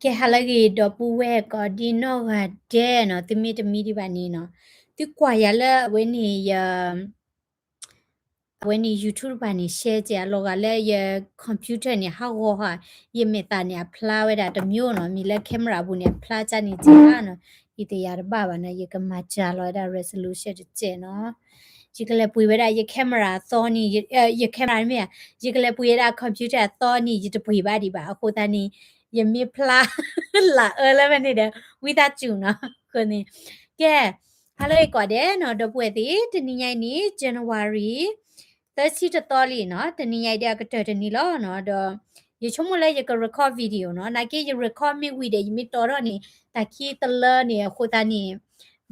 ကဲ ဟါလၢအဂ့ၤ ဒီပုၢ်ဝဲၢ်ကိးဒံနီၢ်ဂၤဒဲးနီၤ, သုမ့ၢ်တမံဒံးဘၣ်န့ၣ်နီၤ, သုကွၢ်ယၤလၢအဝဲန့ၣ်ယ အဝဲန့ၣ် YouTube တဖၣ်န့ၣ် share ကဲအလီၤဂာ်လၢယ computer န့ၣ် ဟးဂီၤဟး, ယမဲာ်သၣ်န့ၣ် အဖျါဝဲဒၣ်တမျိုးနီၤ, မ့ၢ်လၢ camera အပူၤန့ၣ် အဖျါကၢ်န့ၣ်ကဲနီၤ, ယသ့ၣ်ညါတဘၣ်ဘၣ်နီၤ, ယကမၤစှၤလီၤဝဲဒၣ် resolution တကဲနီၤ. ယကလဲၤပှ့ၤဝဲဒၣ်ယ camera အသီန့ၣ်, ယ camera မ့ၢ်ဧါ, ယကလဲၤပှ့ၤဝဲဒၣ် computer အသီန့ၣ် ယတပှ့ၤဘၣ်ဒံးဘၣ်, အဃိသတးန့ၣ် ယမ့ၢ်ဖျါ လၢအၢလၢဖဲန့ၣ်ဒီး ဝံသးစူၤနီၤ, အဃိန့ၣ်, ကဲ ဟါလၢအဂ့ၤကိးဒဲးနီၤ ဒီပုၢ်ဝဲၢ်သ့ၣ်, တနံၤညါအံၤန့ၣ် January သၢဆံတသီလံနီၤ, တနံၤညါအံၤဒီးအကတၢၢ်တနံၤလီၤနီၤ, ဒီးယဆိကမိၣ်လၢယက record video နီၤ, နာ်က့ယ record မ့ၢ်ဝံၤဒီး ယမ့ၢ်တီထီၣ်န့ၣ် တၢ်ခံတလၢန့ၣ်, အဃိသတးန့ၣ်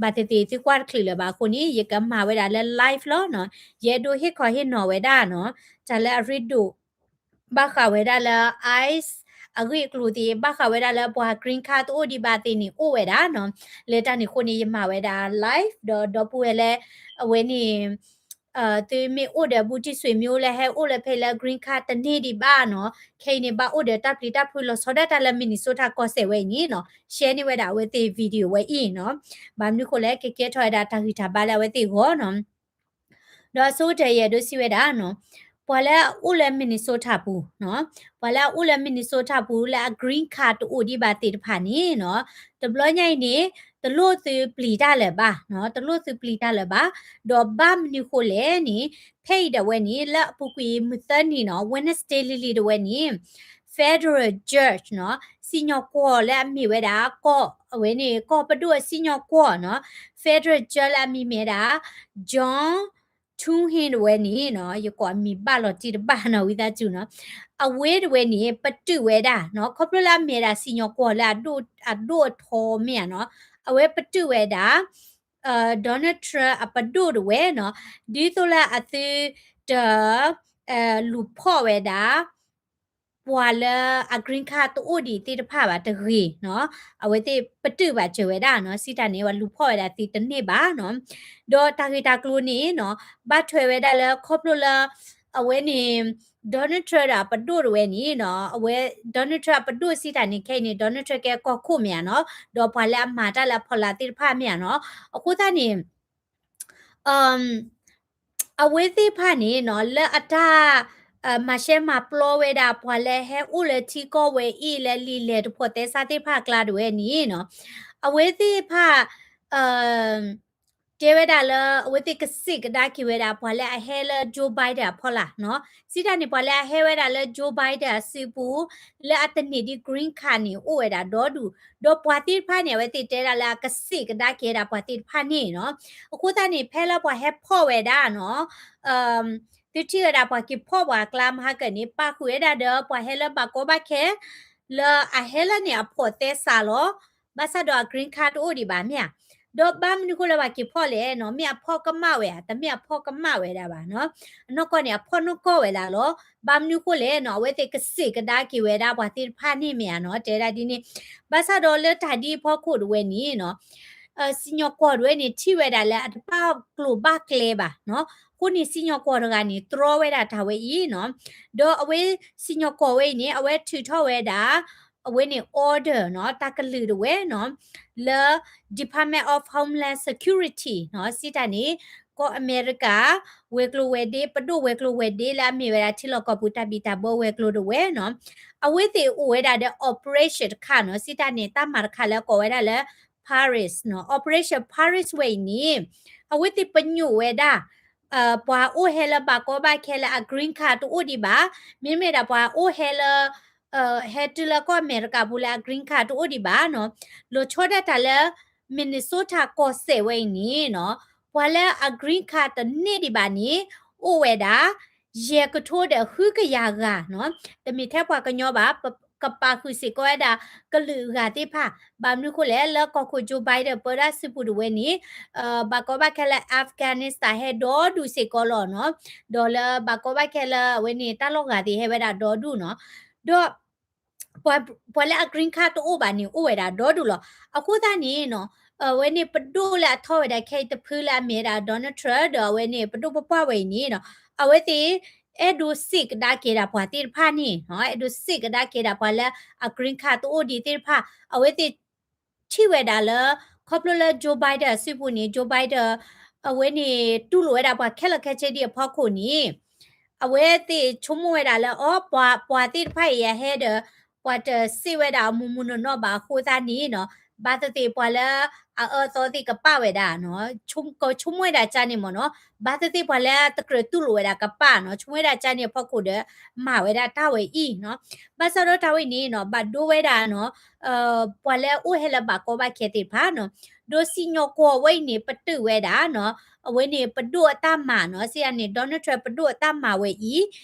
ဘၣ်သ့ၣ်သ့ၣ်သုကွၢ်တချုးလၢၤဘၣ်အဃိန့ၣ် ယကမၤဝဲဒၣ်လၢ live လီၤနီၤ, ယအဲၣ်ဒိးဟ့ၣ်ခီဟ့ၣ်နီၤဝဲဒၣ်နီၤ, တၢ်လၢအရ့ဒိၣ် ဘၣ်ဃးဝဲဒၣ်လၢ ice အဂ့ၢ်အကျိၤသ့ၣ်, ဘၣ်ဃးဝဲဒၣ်လၢပှၤ green card တအိၣ်ဒံးဘၣ်သ့ၣ်န့ၣ် အိၣ်ဝဲဒၣ်နီၤ, လၢတၢ်န့ၣ်အဃိန့ၣ် ယမၤဝဲဒၣ် live ဒီး ဒီပုၢ်ဝဲၢ်လၢ အဝဲန့ၣ် သုမ့ၢ်အိၣ်ဒီးဘူးတံၢ်ဆွေမျိုးလၢဟဲအိၣ်လၢဖဲလၢ green card တန့ၢ်ဒံးဘၣ်နီၤ, ခဲအံၤန့ၣ် ဘၣ်အိၣ်ဒီးတၢ်ပျံၤတၢ်ဖုးလီၤဆီဒၣ်တၢ်လၢ Minnesota ကီၢ်စဲၣ်ဝဲအံၤန့ၣ်နီၤ, share န့ၢ်ဝဲဒၣ်အဝဲသ့ၣ် video ဝဲအံၤနီၤ, ဘၣ်မနုၤဃိလဲၣ် ကကဲထီၣ်ဝဲဒၣ်တၢ်ဂံၢ်တၢ်ဘါလၢအဝဲသ့ၣ်အဂီၢ်နီၤ. ဒီးအဆိကတၢၢ်ယအဲၣ်ဒိးစံးဝဲဒၣ်နီၤ, ပှၤလၢအအိၣ်လၢ Minnesota ပူၤနီၤ, ပှၤလၢအအိၣ်လၢ Minnesota ပူၤလၢအ green card တအိၣ်ဒံးဘၣ်သ့ၣ်တဖၣ်န့ၣ်နီၤ, တဘျီညါအံၤန့ၣ် တလိၣ်သုပျံၤတၢ်လၢၤဘၣ်နီၤ, တလိၣ်သုပျံၤတၢ်လၢၤဘၣ်, ဒီးဘၣ်မနုၤဃိလဲၣ်န့ၣ်, ဖဲအံၤဒၣ်ဝဲန့ၣ် လၢအပူၤကွံာ်မုၢ်သၢနံၤနီၤ, Wednesday လံၤလံၤဒၣ်ဝဲန့ၣ် federal judge နီၤ, စံၣ်ညီၣ်ကွီၢ်လၢအမ့ၢ်ဝဲဒၣ်ကီၢ်, အဝဲန့ၣ် ကီၢ်ပဒိၣ်အစံၣ်ညီၣ်ကွီၢ်နီၤ, federal judge လၢအမံၤမ့ၢ်ဝဲဒၣ် John Thune ဒၣ်ဝဲန့ၣ်နီၤ, ယကိးအမံၤဘၣ်လီၤတံၢ်တဘၣ်နီၤ ဝံသးစူၤနီၤ, အဝဲဒၣ်ဝဲန့ၣ် ပတုာ်ဝဲဒၣ်နီၤ, ခီဖျိလၢအမ့ၢ်ဝဲဒၣ်စံၣ်ညီၣ်ကွီၢ်လၢအဒိၣ်အထီမ့ၢ်ဧါနီၤ, အဝဲပတုာ်ဝဲဒၣ် Donald Trump အပဒိၣ်ဒၣ်ဝဲနီၤ, ဒ်သိးလၢအသုတ လူၤဖီၣ်ဝဲဒၣ် ပှၤလၢအ green card တအိၣ်ဒံးသ့ၣ်တဖၣ်ဘၣ်တဂ့ၤနီၤ, အဝဲသ့ၣ်ပတုာ်ဘၣ်စၢၤဝဲဒၣ်နီၤ, စံးတၢ်န့ၣ် ပှၤလူၤဖီၣ်ဝဲဒၣ်သ့တန့ၢ်ဘၣ်နီၤ, ဒီးတၢ်ဂ့ၢ်တၢ်ကျိၤန့ၣ်နီၤ, ဘၣ်ထွဲဝဲဒၣ်လၢခီဖျိလၢ အဝဲန့ၣ် Donald Trump ဒီးအပဒိၣ်ဒၣ်ဝဲန့ၣ်နီၤ, အဝဲ Donald Trump အပဒိၣ်စံးတၢ်န့ၣ် ခဲအံၤန့ၣ် Donald Trump ကဲကီၢ်ခိၣ်မ့ၢ်ဧါနီၤ, ဒီးပှၤလၢအမၤတၢ်လၢအဖီလာ်သ့ၣ်တဖၣ်မ့ၢ်ဧါနီၤ, အဃိသတးန့ၣ် အဝဲသ့ၣ်တဖၣ်န့ၣ်နီၤ, လၢအတၢ် မၤရှဲမၤပျီဝဲဒၣ် ပှၤလၢဟဲအိၣ်လၢထံကီၢ်ဝဲအံၤလၢလံာ်လဲၢ်တဖိးသဲစးသ့ၣ်တဖၣ်အကျါဒၣ်ဝဲန့ၣ်နီၤ, အဝဲသ့ၣ်တဖၣ် တဲဝဲဒၣ်လၢ အဝဲသ့ၣ်ကစံးကဒါက့ၤဝဲဒၣ် ပှၤလၢအဟဲလၢ Joe Biden အဖီလာ်နီၤ, စံးတၢ်န့ၣ် ပှၤလၢအဟဲဝဲဒၣ်လၢ Joe Biden အစုပူၤ လၢအတန့ၢ်ဒံး green card န့ၣ် အိၣ်ဝဲဒၣ်ဒီဒူၣ်, ဒီးပှၤသ့ၣ်တဖၣ်န့ၣ် အဝဲသ့ၣ်တဲဒၣ်လၢအကစံးကဒါက့ၤဝဲဒၣ်ပှၤသ့ၣ်တဖၣ်န့ၣ်နီၤ, အဃိသတးန့ၣ် ဖဲလၢပှၤဟဲဖီၣ်ဝဲဒၣ်နီၤ သုထံၣ်ဝဲဒၣ်ပှၤက့ၤဖီၣ်ပှၤအကျါမဟါကၢန့ၣ် ပာ်ဃုာ်ဝဲဒၣ်ဒီးပှၤဟဲလၢဘၣ်ကီဘၣ်ခဲ လၢအဟဲလၢန့ၣ်အဖိးသဲစးလီၤ, ဘၣ်ဆၣ်ဒီးအ green card တအိၣ်ဒံးဘၣ်မ့ၢ်ဧါ, ဒီးဘၣ်မနုၤဃိလၢပှၤက့ၤဖီၣ်လဲၣ်နီၤ, မ့ၢ်အဖီၣ်ကမၣ်ဝဲဧါ, တမ့ၢ်အဖီၣ်ကမၣ်ဝဲဒၣ်ဘၣ်နီၤ, အနီၢ်ကီၢ်န့ၣ် အဖီၣ်နီၢ်ကီၢ်ဝဲဒၣ်လီၤ, ဘၣ်မနုၤဃိလဲၣ်နီၤ, အဝဲသ့ၣ်ကစံးကဒါက့ၤဝဲဒၣ်ပှၤသ့ၣ်တဖၣ်န့ၣ်မ့ၢ်ဧါနီၤ, တဲဒၣ်ဒ်န့ၣ်, ဘၣ်ဆၣ်ဒီးလၢတၢ်ဒ်အဖီခိၣ်ဒၣ်ဝဲန့ၣ်နီၤ စံၣ်ညီၣ်ကွီၢ်ဒၣ်ဝဲန့ၣ် ထံၣ်ဝဲဒၣ်လၢအတဘၣ်ကျိၤဘၣ်ကျဲဘၣ်နီၤ, အဃိန့ၣ် စံၣ်ညီၣ်ကွီၢ်တဂၤန့ၣ် တြီဝဲဒၣ်တၢ်ဝဲအံၤနီၤ, ဒီးအဝဲစံၣ်ညီၣ်ကွီၢ်ဝဲအံၤန့ၣ် အဝဲထုးထီၣ်ဝဲဒၣ် အဝဲန့ၣ် order နီၤ, တၢ်ကလုၢ်ဒၣ်ဝဲနီၤ, လၢ Department of Homeland Security နီၤ, စံးတၢ်န့ၣ် ကီၢ်အမဲရကၤ ဝဲၤကျိၤဝဲၤဒ့ ပဒိၣ်ဝဲၤကျိၤဝဲၤဒ့လၢအမ့ၢ်ဝဲဒၣ်ထံလီၢ်ကီၢ်ပူၤတၢ်ဘံၣ်တၢ်ဘၢဝဲၤကျိၤဒၣ်ဝဲနီၤ, အဝဲသ့ၣ်အိၣ်ဝဲဒၣ်ဒီး operation တခါနီၤ, စံးတၢ်န့ၣ် တၢ်မၤတခါလၢကိးဝဲဒၣ်လၢ Paris နီၤ, operation Paris ဝဲအံၤန့ၣ် အဝဲသ့ၣ်ပညိၣ်ဝဲဒၣ် ပှၤအိၣ်ဟဲလၢဘၣ်ကီဘၣ်ခဲလၢအ green card တအိၣ်ဒံးဘၣ်, မ့မ့ၢ်ဒၣ်ပှၤအိၣ်ဟဲလၢ ဟဲတုၤလၢကီၢ်အမဲရကၤပူၤလၢအ green card တအိၣ်ဒံးဘၣ်နီၤ, လီၤဆီဒၣ်တၢ်လၢ Minnesota ကီၢ်စဲၣ်ဝဲအံၤန့ၣ်နီၤ, ပှၤလၢအ green card တန့ၢ်ဒံးဘၣ်န့ၣ် အိၣ်ဝဲဒၣ် ယဲၢ်ကထိဒီးဃုကယၤဂၤနီၤ, တမ့ၢ်ထဲပှၤကညီဘၣ်, ကပာ်ဃုာ်စ့ၢ်ကီးဝဲဒၣ်ကလုာ်အဂၤသ့ၣ်တဖၣ်, ဘၣ်မနုၤဃိလဲၣ် လၢကီၢ်ခိၣ် Joe Biden ပၢဒၣ်စုပူၤဒၣ်ဝဲန့ၣ် ဘၣ်ကီဘၣ်ခဲလၢ Afghanistan ဟဲဒီဒူၣ်စ့ၢ်ကီးလီၤနီၤ, ဒီးလၢဘၣ်ကီဘၣ်ခဲလၢအဝဲန့ၣ် တၢ်လီၢ်ဂၤသ့ၣ်ဟဲဝဲဒၣ်ဒီဒူၣ်နီၤ, ဒီး ပှၤလၢအ green card တအိၣ်ဘၣ်န့ၣ် အိၣ်ဝဲဒၣ်ဒီဒူၣ်လီၤ. အဃိသတးန့ၣ်နီၤ, အဝဲန့ၣ်ပဒိၣ်လၢအထီၣ်ဝဲဒၣ်ခဲအံၤတဖုလၢအမ့ၢ်ဝဲဒၣ် Donald Trump ဒီးအဝဲန့ၣ် ပဒိၣ်ပပှၢ်ဝဲအံၤန့ၣ်နီၤ, အဝဲသ့ၣ် အဲၣ်ဒိးစံးကဒါက့ၤဒၣ်ပှၤသ့ၣ်တဖၣ်န့ၣ်, အဲၣ်ဒိးစံးကဒါက့ၤဒၣ်ပှၤလၢအ green card တအိၣ်ဒံးသ့ၣ်တဖၣ်, အဝဲသ့ၣ်ထံၣ်ဝဲဒၣ်လၢ ခီဖျိလၢ Joe Biden အစုပူၤန့ၣ် Joe Biden အဝဲန့ၣ်တူၢ်လိာ်ဝဲဒၣ်ပှၤခဲလၢာ်ခဲဆ့ဒံးအဖီခိၣ်န့ၣ်, အဝဲသ့ၣ်ဆိကမိၣ်ဝဲဒၣ်လၢ အီ ပှၤသ့ၣ်တဖၣ်အံၤအဟဲဒီး ပှၤတစံးဝဲဒၣ်အမူးမူးနီၢ်နီၢ်ဘၣ်အဃိသတးန့ၣ်နီၤ, ဘၣ်သ့ၣ်သ့ၣ်ပှၤလၢအအၢအသီသ့ၣ်ကပာ်ဝဲဒၣ်နီၤ, ကဆိကမိၣ်ဝဲဒၣ်ကန့ၣ်မ့ၢ်နီၤ, ဘၣ်သ့ၣ်သ့ၣ်ပှၤလၢတကြၢးတူၢ်လိာ်ဝဲဒၣ်ကပာ်နီၤ, ဆိကမိၣ်ဝဲဒၣ်ကန့ၣ်အဖီခိၣ်ဒီး မၤဝဲဒၣ်တၢ်ဝဲအံၤနီၤ, ဘၣ်ဆၣ်ဒီးတၢ်ဝဲအံၤန့ၣ်နီၤ ဘၣ်ဒိဝဲဒၣ်နီၤ ပှၤလၢအအိၣ်ဟဲလၢဘၣ်ကီဘၣ်ခဲသ့ၣ်တဖၣ်နီၤ, ဒီးစံၣ်ညီၣ်ကွီၢ်ဝဲအံၤန့ၣ် ပတုာ်ဝဲဒၣ်နီၤ, အဝဲန့ၣ်ပဒိၣ်အတၢ်မၤနီၤ, စံးတၢ်န့ၣ် Donald Trump ပဒိၣ်အတၢ်မၤဝဲအံၤနီ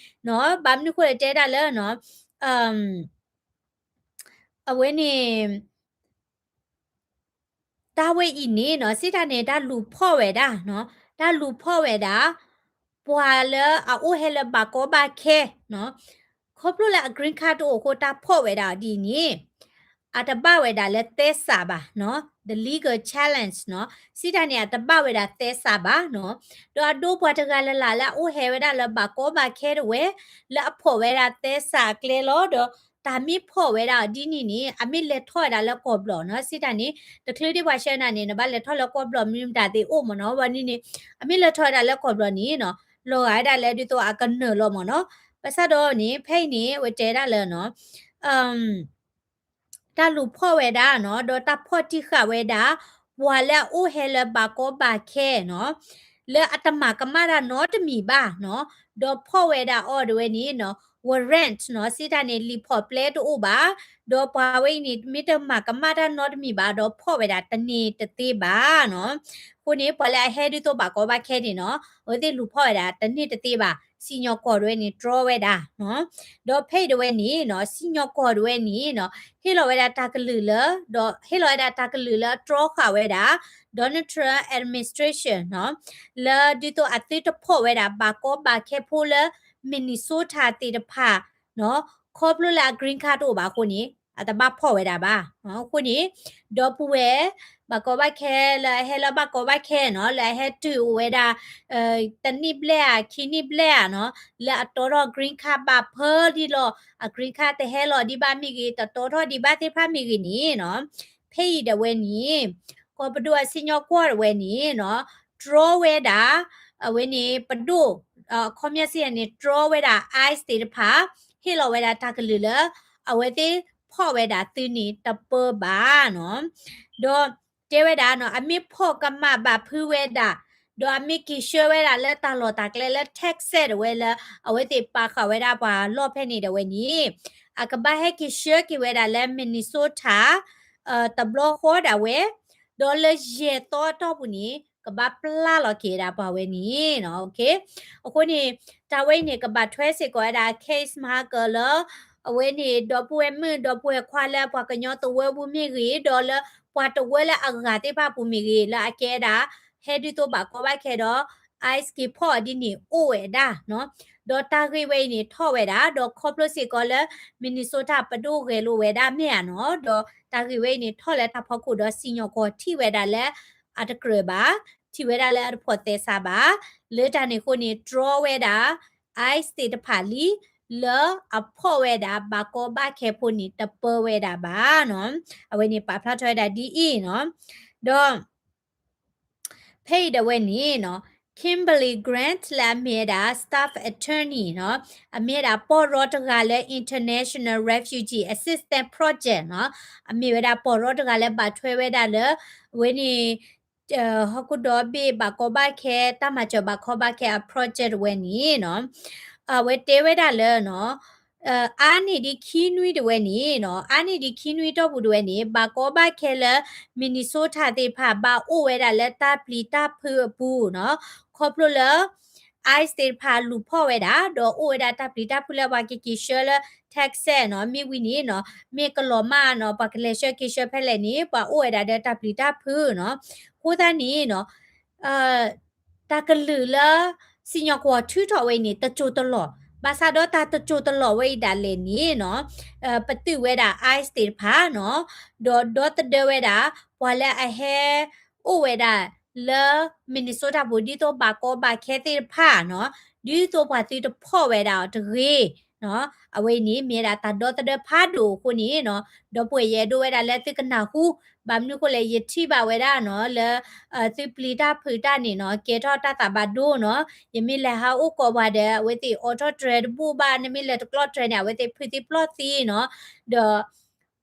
ၤ, ဘၣ်မနုၤဃိလၢတဲဒၣ်လၢနီၤ အဝဲန့ၣ် တၢ်ဝဲအံၤန့ၣ်နီၤ စံးတၢ်န့ၣ် တၢ်လူၤဖီၣ်ဝဲဒၣ်နီၤ, တၢ်လူၤဖီၣ်ဝဲဒၣ် ပှၤလၢအအိၣ်ဟဲလၢဘၣ်ကီဘၣ်ခဲနီၤ, ခီဖျိလၢအ green card တအိၣ်အဃိ တၢ်ဖီၣ်ဝဲဒၣ်ဒ်အံၤန့ၣ် အတဘၣ်ဝဲဒၣ်လၢသဲစးဘၣ်နီၤ, the legal challenge နီၤ, စံးတၢ်န့ၣ် အတဘၣ်ဝဲဒၣ်သဲစးဘၣ်နီၤ, ဒီးအဒိပှၤတဂၤလၢ်လၢ်လၢအအိၣ်ဟဲဝဲဒၣ်လၢဘၣ်ကီဘၣ်ခဲတဝဲ လၢအဖီၣ်ဝဲဒၣ်သဲစးအကျဲလီၤ, ဒီးတၢ်မ့ၢ်ဖီၣ်ဝဲဒၣ်ဒ်န့ၣ်န့ၣ် အမ့ၢ်လဲၤထီၣ်ဝဲဒၣ်လၢကီၢ်ဘျီၣ်နီၤ, စံးတၢ်န့ၣ် တချုးဒံးပှၤဆှၢနၤန့ၣ် နဘၣ်လဲၤထီၣ်လၢကီၢ်ဘျီၣ် မနုၤမတၤသ့ၣ်အိၣ်မ့ၢ်နီၤ, ဝဲန့ၣ်န့ၣ် အမ့ၢ်လဲၤထီၣ်ဝဲဒၣ်လၢကီၢ်ဘျီၣ်န့ၣ်နီၤ လီၤဂာ်ဝဲဒၣ်လၢဒ်သိးအကနၢၤလီၤမ့ၢ်နီၤ, ဘၣ်ဆၣ်ဒီးန့ၣ် ဖဲအံၤန့ၣ် အဝဲတဲဒၣ်လၢနီၤ တၢ်လူၤဖီၣ်ဝဲဒၣ်နီၤ, ဒီးတၢ်ဖီၣ်တံၢ်ဃာ်ဝဲဒၣ် ပှၤလၢအအိၣ်ဟဲလၢဘၣ်ကီဘၣ်ခဲနီၤ, လၢအတမၤကမၣ်တၢ်နီတမံၤဘၣ်နီၤ, ဒီးဖီၣ်ဝဲဒၣ်အီၤဒၣ်ဝဲန့ၣ်နီၤ warrant နီၤ, စံးတၢ်န့ၣ် လံာ်ဖီၣ်ပျဲတအိၣ်ဘၣ်, ဒီးပှၤဝဲအံၤန့ၣ် မ့ၢ်တမၤကမၣ်တၢ်နီတမံၤဘၣ်ဒီး ဖီၣ်ဝဲဒၣ်တန့ၢ်တသ့ဘၣ်နီၤ, အဃိန့ၣ် ပှၤလၢအဟဲဒ်သိးဘၣ်ကီဘၣ်ခဲန့ၣ်နီၤ အဝဲသ့ၣ်လူၤဖီၣ်ဝဲဒၣ်တန့ၢ်တသ့ဘၣ်, စံၣ်ညီၣ်ကွီၢ်ဒၣ်ဝဲန့ၣ် တြီဝဲဒၣ်နီၤ, ဒီးဖဲအံၤဒၣ်ဝဲန့ၣ်နီၤ စံၣ်ညီၣ်ကွီၢ်ဒၣ်ဝဲန့ၣ်နီၤ ဟ့ၣ်လီၤဝဲဒၣ်တၢ်ကလုၢ်လၢ ဒီးဟ့ၣ်လီၤဝဲဒၣ်တၢ်ကလုၢ်လၢအတြီဃာ်ဝဲဒၣ် Donald Trump administration နီၤ, လၢဒ်သိးအသုတဖီၣ်ဝဲဒၣ် ဘၣ်ကီဘၣ်ခဲဖိလၢ Minnesota သ့ၣ်တဖၣ်နီၤ, ခီဖျိလၢအ green card တအိၣ်ဘၣ်အဃိန့ၣ် အတဘၣ်ဖီၣ်ဝဲဒၣ်ဘၣ်. အဃိန့ၣ် ဒီပုၢ်ဝဲၢ် ဘၣ်ကီဘၣ်ခဲလၢအဟဲလၢဘၣ်ကီဘၣ်ခဲနီၤ, လၢအဟဲတုၤအိၣ်ဝဲဒၣ် တနံၣ်ဘျဲၣ်ဧါ ခံနံၣ်ဘျဲၣ်ဧါနီၤ, လၢအတီထီၣ် green card ဘၣ်ဖၢဒ်လီၤ, အ green card တဟဲလီၤဒံးဘၣ်မ့ၢ်ဂ့ၤ, တတီထီၣ်ဒံးဘၣ်သ့ၣ်တဖၣ်မ့ၢ်ဂ့ၤန့ၣ်နီၤ, ဖဲအံၤဒၣ်ဝဲန့ၣ် ကီၢ်ပဒိၣ်အစံၣ်ညီၣ်ကွီၢ်ဒၣ်ဝဲန့ၣ်နီၤ, တြီဝဲဒၣ် အဝဲန့ၣ်ပဒိၣ် အခီပညီစံးန့ၣ် တြီဝဲဒၣ် ICE သ့ၣ်တဖၣ် ဟ့ၣ်လီၤဝဲဒၣ်တၢ်ကလုၢ်လၢ အဝဲသ့ၣ်ဖီၣ်ဝဲဒၣ်သုန့ၣ်တပၢဘၣ်နီၤ, ဒီးတဲဝဲဒၣ်နီၤ အမ့ၢ်ဖီၣ်ကမၣ်ဘၣ်ဖုးဝဲဒၣ်, ဒီးအမ့ၢ်က့ၤဆှၢဝဲဒၣ်လၢတၢ်လီၢ်တၢ်ကျဲလၢ Texas ဒၣ်ဝဲလၢ အဝဲသ့ၣ်ပာ်ဃာ်ဝဲဒၣ်ပှၤလီၢ်ဖဲန့ၣ်ဒၣ်ဝဲန့ၣ်, အကဘၣ်ဟဲက့ၤဆှၢက့ၤဝဲဒၣ်လၢ Minnesota တဘျီဃီဒၣ်ဝဲ, ဒီးလၢယဲၢ်သီအတီၢ်ပူၤန့ၣ် ကဘၣ်ပျၢ်လီၤက့ၤဒၣ်ပှၤဝဲန့ၣ်နီၤ. အဃိန့ၣ် တၢ်ဝဲအံၤန့ၣ် ကဘၣ်ထွဲစ့ၢ်ကီးဝဲဒၣ် case မဟါကၢလၢ အဝဲန့ၣ် ဒီပုၢ်ဝဲၢ်မုၣ် ဒီပုၢ်ဝဲၢ်ခွါလၢပှၤကညီသဝီပူၤမ့ၢ်ဂ့ၤ, ဒီးလၢပှၤတဝၢလၢအဂၤသ့ၣ်တဖၣ်ပူၤမ့ၢ်ဂ့ၤ, လၢအကဲဒၣ် ဟဲဒ်သိးဘၣ်ကီဘၣ်ခဲဒီး ICE က့ၤဖီၣ်အီၤဒ်န့ၣ်အိၣ်ဝဲဒၣ်နီၤ. ဒီးတၢ်ဂ့ၢ်ဝဲအံၤန့ၣ်ထီၣ်ဝဲဒၣ် ဒီးခီဖျိစ့ၢ်ကီးလၢ Minnesota ပဒိၣ်ဂဲၤလိာ်ဝဲဒၣ်မ့ၢ်ဧါနီၤ, ဒီးတၢ်ဂ့ၢ်ဝဲအံၤန့ၣ်ထီၣ်လၢတၢ်ဖီခိၣ်ဒီးစံၣ်ညီၣ်ကွီၢ်ထံၣ်ဝဲဒၣ်လၢ အတကြၢးဘၣ်, ထံၣ်ဝဲဒၣ်လၢအတဖီၣ်သဲစးဘၣ်, လၢတၢ်န့ၣ်အဃိန့ၣ် တြီဝဲဒၣ် ICE သ့ၣ်တဖၣ်လံ, လၢအဖီၣ်ဝဲဒၣ်ဘၣ်ကီဘၣ်ခဲဖိန့ၣ်တပၢဝဲဒၣ်ဘၣ်နီၤ. အဝဲန့ၣ်ပာ်ဖျါထီၣ်ဝဲဒၣ်ဒ်အံၤနီၤ, ဒီး ဖဲအံၤဒၣ်ဝဲန့ၣ်နီၤ Kimberly Grant လၢအမ့ၢ်ဝဲဒၣ် staff attorney နီၤ, အမ့ၢ်ဝဲဒၣ်ပီၢ်ရီတဂၤလၢ International Refugee Assistance Project နီၤ, အမ့ၢ်ဝဲဒၣ်ပီၢ်ရီတဂၤလၢဘၣ်ထွဲဝဲဒၣ်လၢ အဝဲန့ၣ် ဟီၣ်ခိၣ်ဒီဘ့ၣ်ဘၣ်ကီဘၣ်ခဲ တၢ်မၤစၢၤဘၣ်ကီဘၣ်ခဲအ project တဝဲန့ၣ်နီၤ, အဝဲတဲဝဲဒၣ်လၢနီၤ အါန့ၢ်ဒံးခံနွံတဝဲန့ၣ်နီၤ, အါန့ၢ်ဒံးခံနွံတီၢ်ပူၤတဝဲန့ၣ် ဘၣ်ကီဘၣ်ခဲလၢ Minnesota သ့ၣ်တဖၣ် ဘၣ်အိၣ်ဝဲဒၣ်လၢတၢ်ပျံၤတၢ်ဖုးအပူၤနီၤ, ခီဖျိလၢ ICE သ့ၣ်တဖၣ်လူၤဖီၣ်ဝဲဒၣ် ဒီးအိၣ်ဝဲဒၣ်တၢ်ပျံၤတၢ်ဖုးလၢပှၤကက့ၤဆှၢလၢ Texas နီၤ, မ့ၢ်ဝံၤန့ၣ်နီၤ မ့ၢ်ကလီၤမၢ်နီၤ ပှၤကလဲၤဆှၢက့ၤဆှၢဖဲလဲၣ်န့ၣ် ပှၤအိၣ်ဝဲဒၣ်ဒီးတၢ်ပျံၤတၢ်ဖုးနီၤ, အဃိသတးန့ၣ်နီၤ တၢ်ကလုၢ်လၢ စံၣ်ညီၣ်ကွီၢ်ထုးထီၣ်ဝဲအံၤန့ၣ် တစိၢ်တလီၢ်, ဘၣ်ဆၣ်ဒီးတၢ်တစိၢ်တလီၢ်ဝဲအံၤဒၣ်လဲာ်န့ၣ်နီၤ ပတုာ်ဝဲဒၣ် ICE သ့ၣ်တဖၣ်နီၤ, ဒီးဒီသဒၢဝဲဒၣ် ပှၤလၢအဟဲအိၣ်ဝဲဒၣ်လၢ Minnesota ပူၤ ဒ်သိးဘၣ်ကီဘၣ်ခဲသ့ၣ်တဖၣ်နီၤ, ဒ်သိးပှၤသုတဖီၣ်ဝဲဒၣ်အီၤတဂ့ၤနီၤ. အဝဲအံၤန့ၣ် မ့ၢ်ဝဲဒၣ်တၢ်ဒီသဒၢဖးဒိၣ်အဃိန့ၣ်နီၤ, ဒီပုၢ်ဝဲၢ်ယအဲၣ်ဒိးဝဲဒၣ်လၢသုကနၢ်ဟူ, ဘၣ်မနုၤအဃိလဲၣ် ယထံၣ်ဘၣ်ဝဲဒၣ်နီၤ လၢ သုပျံၤတၢ်ဖုးတၢ်န့ၣ်နီၤ ကဲထီၣ်တၢ်သးဘၣ်ဒိနီၤ. ယမ့ၢ်လဲၤဟးအိၣ်ကိးပှၤဒီး အဝဲသ့ၣ်အိးထီၣ်တြဲၤတဘူၣ်ဘၣ်, နမ့ၢ်လဲၤတကျီတြဲၤန့ၣ် အဝဲသ့ၣ်ဖုးသ့ၣ်ပျီၢ်သ့နီၤ, ဒီး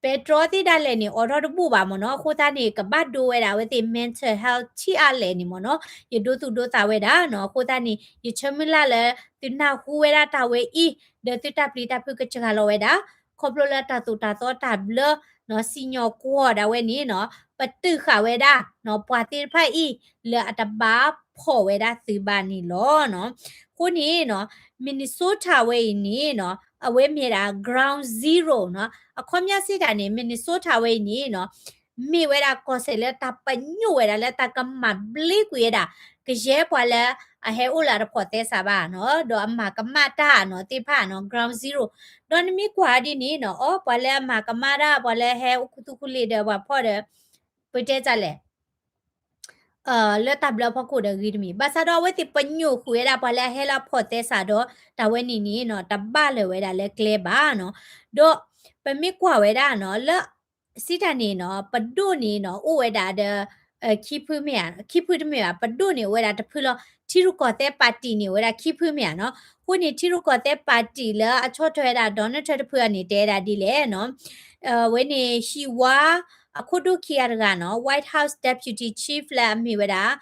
ပဲတြီသ့ၣ်ဒၣ်လဲာ်န့ၣ် အိးထီၣ်တဘူၣ်ဘၣ်မ့ၢ်နီၤ. အဃိသတးန့ၣ် ကဘၣ်ဒိဝဲဒၣ်အဝဲသ့ၣ် mental health ထံၣ်အါလဲၣ်န့ၣ်မ့ၢ်နီၤ. ယဒိသူၣ်ဒိသးဝဲဒၣ်နီၤ. အဃိသတးန့ၣ် ယဆၢမုၢ်လၢ်လၢ သုနၢ်ဟူဝဲဒၣ်တၢ်ဝဲအံၤ, ဒီးသုတၢ်ပျံၤတၢ်ဖုးကစှၤလီၤဝဲဒၣ်, ခီဖျိလၢတၢ်သိၣ်တၢ်သီတၢ်ဘျၢနီၤ, စံၣ်ညီၣ်ကွီၢ်ဒၣ်ဝဲန့ၣ်နီၤ, ပတုာ်ဃာ်ဝဲဒၣ်နီၤ ပှၤသ့ၣ်တဖၣ်အံၤ လၢအတဘၣ်ဖီၣ်ဝဲဒၣ်သုဘၣ်န့ၣ်လီၤနီၤ. အဃိန့ၣ်နီၤ Minnesota ဝဲအံၤန့ၣ်နီၤ အဝဲမ့ၢ်ဒၣ် ground zero နီၤ. အခီပညီစ့ၢ်တၢ်န့ၣ် Minnesota ဝဲအံၤန့ၣ်နီၤ မ့ၢ်ဝဲဒၣ်ကီၢ်စဲၣ်လၢတၢ်ပညိၣ်ဝဲဒၣ်လၢတၢ်ကမၤဘျ့ကွံာ်ဝဲဒၣ် ကယဲၢ်ပှၤလၢအဟဲအိၣ်လၢအတဖိးသဲစးဘၣ်နီၤ, ဒီးအမၤကမၣ်တၢ်နီၤသ့ၣ်တဖၣ်နီၤ ground zero. ဒီးနမ့ၢ်ကွၢ်ဒ်န့ၣ်နီၤ အိ ပှၤလၢအမၤကမၣ်တၢ် ပှၤလၢဟဲအိၣ်ခူသူၣ်ခူလ့ၤဒီးပှၤဖီၣ်ဒီး ပတဲတၢ်လဲၣ် လၢတၢ်ဘျၢဖီခိၣ်ဒီးဂ့ၤတမံၤ, ဘၣ်ဆၣ်ဒီးအဝဲသ့ၣ်ပညိၣ်ဃုာ်ဝဲဒၣ်ပှၤလၢအဟဲလၢအဖိးသဲစးဒီး တၢ်ဝဲန့ၣ်န့ၣ်နီၤ တဘၣ်လၢၤဝဲဒၣ်လၢကျဲဘၣ်နီၤ. ဒီးပမ့ၢ်ကွၢ်ဝဲဒၣ်နီၤ လၢ စံးတၢ်န့ၣ်နီၤ ပဒိၣ်န့ၣ်နီၤ အိၣ်ဝဲဒၣ်ဒီး ခံဖုမ့ၢ်ဧါ, ခံဖုတမ့ၢ်ဘၣ်, ပဒိၣ်န့ၣ်အိၣ်ဝဲဒၣ်တဖုလီၤ. ထံရူၢ်ကီၢ်သဲးပၣ်တံၣ်န့ၣ်အိၣ်ဝဲဒၣ်ခံဖုမ့ၢ်ဧါနီၤ. အဃိန့ၣ် ထံရူၢ်ကီၢ်သဲးပၣ်တံၣ်လၢအဆီၣ်ထွဲဝဲဒၣ် Donald Trump တဖုအံၤန့ၣ် တဲဝဲဒၣ်ဒ်လဲၣ်နီၤ ဝဲန့ၣ် ဟံၣ်ဝါ အခိၣ်ဒိၣ်ခံဂၤတဂၤနီၤ White House Deputy Chief လၢအမ့ၢ်ဝဲဒၣ်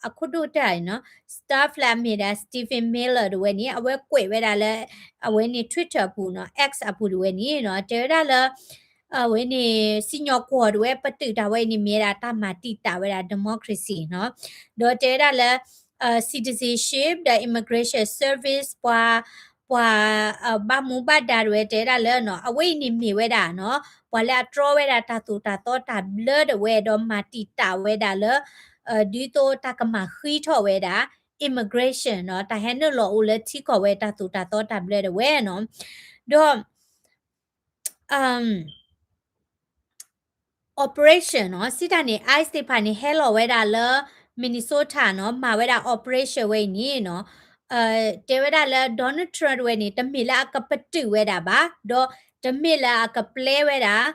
အခိၣ်ဒိၣ်တၢ်နီၤ staff လၢအမ့ၢ်ဒၣ် Stephen Miller တဝဲန့ၣ် အဝဲကွဲးဝဲဒၣ်လၢ အဝဲန့ၣ် Twitter အပူၤနီၤ X အပူၤတဝဲန့ၣ်နီၤ တဲဝဲဒၣ်လၢ အဝဲန့ၣ် စံၣ်ညီၣ်ကွီၢ်တဝဲ ပတုာ်တၢ်ဝဲအံၤန့ၣ် မ့ၢ်ဝဲဒၣ်တၢ်မၤတံာ်တာ်ဝဲဒၣ် democracy နီၤ ဒီးတဲဝဲဒၣ်လၢ citizenship ဒီး immigration service ပှၤ ပှၤ ဘၣ်မူဘၣ်ဒါတဝဲ တဲဝဲဒၣ်လၢနီၤ အဝဲအံၤန့ၣ်မ့ၢ်ဝဲဒၣ်နီၤ ပှၤလၢအတြီဝဲဒၣ်တၢ်သိၣ်တၢ်သီတၢ်ဘျၢတဝဲ ဒီးမၤတံာ်တာ်ဝဲဒၣ်လၢ ဒ်သိးတၢ်ကမၤဃံထီၣ်ဝဲဒၣ် immigration နီၤ တၢ်ဟဲနုာ်လီၤအိၣ်လၢထံကီၢ်ဝဲတၢ်သိၣ်တၢ်သီတၢ်ဘျၢတဝဲနီၤ ဒီး operation နီၤ စံးတၢ်န့ၣ် ICE သ့ၣ်တဖၣ်န့ၣ် ဟဲလီၤဝဲဒၣ်လၢ Minnesota နီၤ မၤဝဲဒၣ် operation ဝဲအံၤန့ၣ်နီၤ တဲဝဲဒၣ်လၢ Donald Trump တဝဲန့ၣ် တမ့ၢ်လၢအကပတုာ်ဝဲဒၣ်ဘၣ် ဒီးတမ့ၢ်လၢအကပျဲဝဲဒၣ်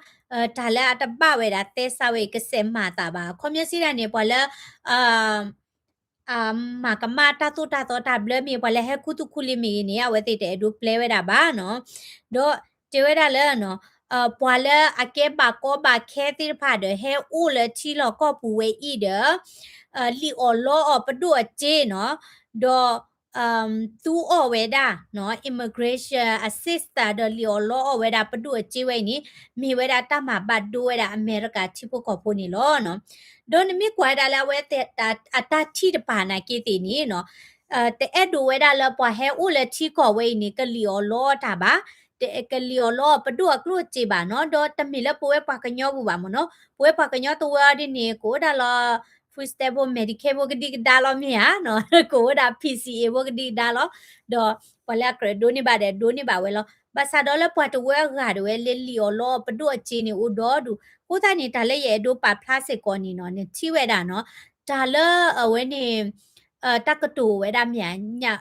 တၢ်လၢအတဘၣ်ဝဲဒၣ်သဲစးဝဲအံၤ ကစဲးမၤအသးဘၣ်. အခီပညီစံးတၢ်န့ၣ် ပှၤလၢ အမၤကမၣ်တၢ်သိၣ်တၢ်သီတၢ်ဘျၢမ့ၢ် ပှၤလၢဟဲခူသူၣ်ခူလံၤမ့ၢ်ဂ့ၤန့ၣ် အဝဲသ့ၣ်တအဲၣ်ဒိးပျဲဝဲဒၣ်ဘၣ်နီၤ. ဒီးတဲဝဲဒၣ်လၢ ပှၤလၢအကဲဘၣ်ကီဘၣ်ခဲသ့ၣ်တဖၣ်ဒီး ဟဲအိၣ်လၢထံလီၢ်ကီၢ်ပူၤဝဲအံၤဒီး လံၣ်အီၣ်လီအီၣ်ပဒိၣ်အစ့နီၤ, ဒီး သူအီၣ်ဝဲဒၣ် immigration assistance ဒီးလံၣ်အီၣ်လီအီၣ်ဝဲဒၣ်ပဒိၣ်အစ့ဝဲအံၤန့ၣ် မ့ၢ်ဝဲဒၣ်တၢ်မၤဘၣ်ဒိဝဲဒၣ်အမဲရကၤထံဖိကီၢ်ဖိန့ၣ်လီၤ. ဒီးနမ့ၢ်ကွၢ်ဝဲဒၣ်လၢအဝဲသ့ၣ်အတၢ်ထံၣ်တပၤနာ်က့သ့ၣ်န့ၣ်နီၤ တအဲၣ်ဒိးဝဲဒၣ်လၢပှၤဟဲအိၣ်လၢထံကီၢ်ဝဲအံၤန့ၣ် ကလံၣ်အီၣ်လီအီၣ်တၢ်ဘၣ်, ကလံၣ်အီၣ်လီအီၣ်ပဒိၣ်အကျိၣ်အစ့ဘၣ်နီၤ. ဒီးတမ့ၢ်လၢပဝဲပှၤကညီပူၤဘၣ်မ့ၢ်နီၤ, ပဝဲပှၤကညီတဝၢအီၤဒ်န့ၣ် ကအိၣ်ဒၣ်လီၤ food stamp ဖိ Medicaid ဖိကဒံကဒါလီၤမ့ၢ်ဧါ, ကအိၣ်ဒၣ် P C A ဖိကဒံကဒါလီၤ, ဒီးပှၤလၢအကြၢးဒိးန့ၢ်ဘၣ်ဒီး ဒိးန့ၢ်ဘၣ်ဝဲလီၤ. ဘၣ်ဆၣ်ဒီးလၢပှၤတဝၢအဂၤတဝဲလၢလံၣ်အီၣ်လီအီၣ်ပဒိၣ်အစ့န့ၣ်အိၣ်ဒီဒူၣ်, အဃိသတးန့ၣ် တၢ်လၢယအဲၣ်ဒိးပာ်ဖျါစ့ၢ်ကီးန့ၣ်နီၤ နထံၣ်ဝဲဒၣ်နီၤ, တၢ်လၢအဝဲန့ၣ် တၢ်ကတိၤဝဲဒၣ်မ့ၢ်ဧါ,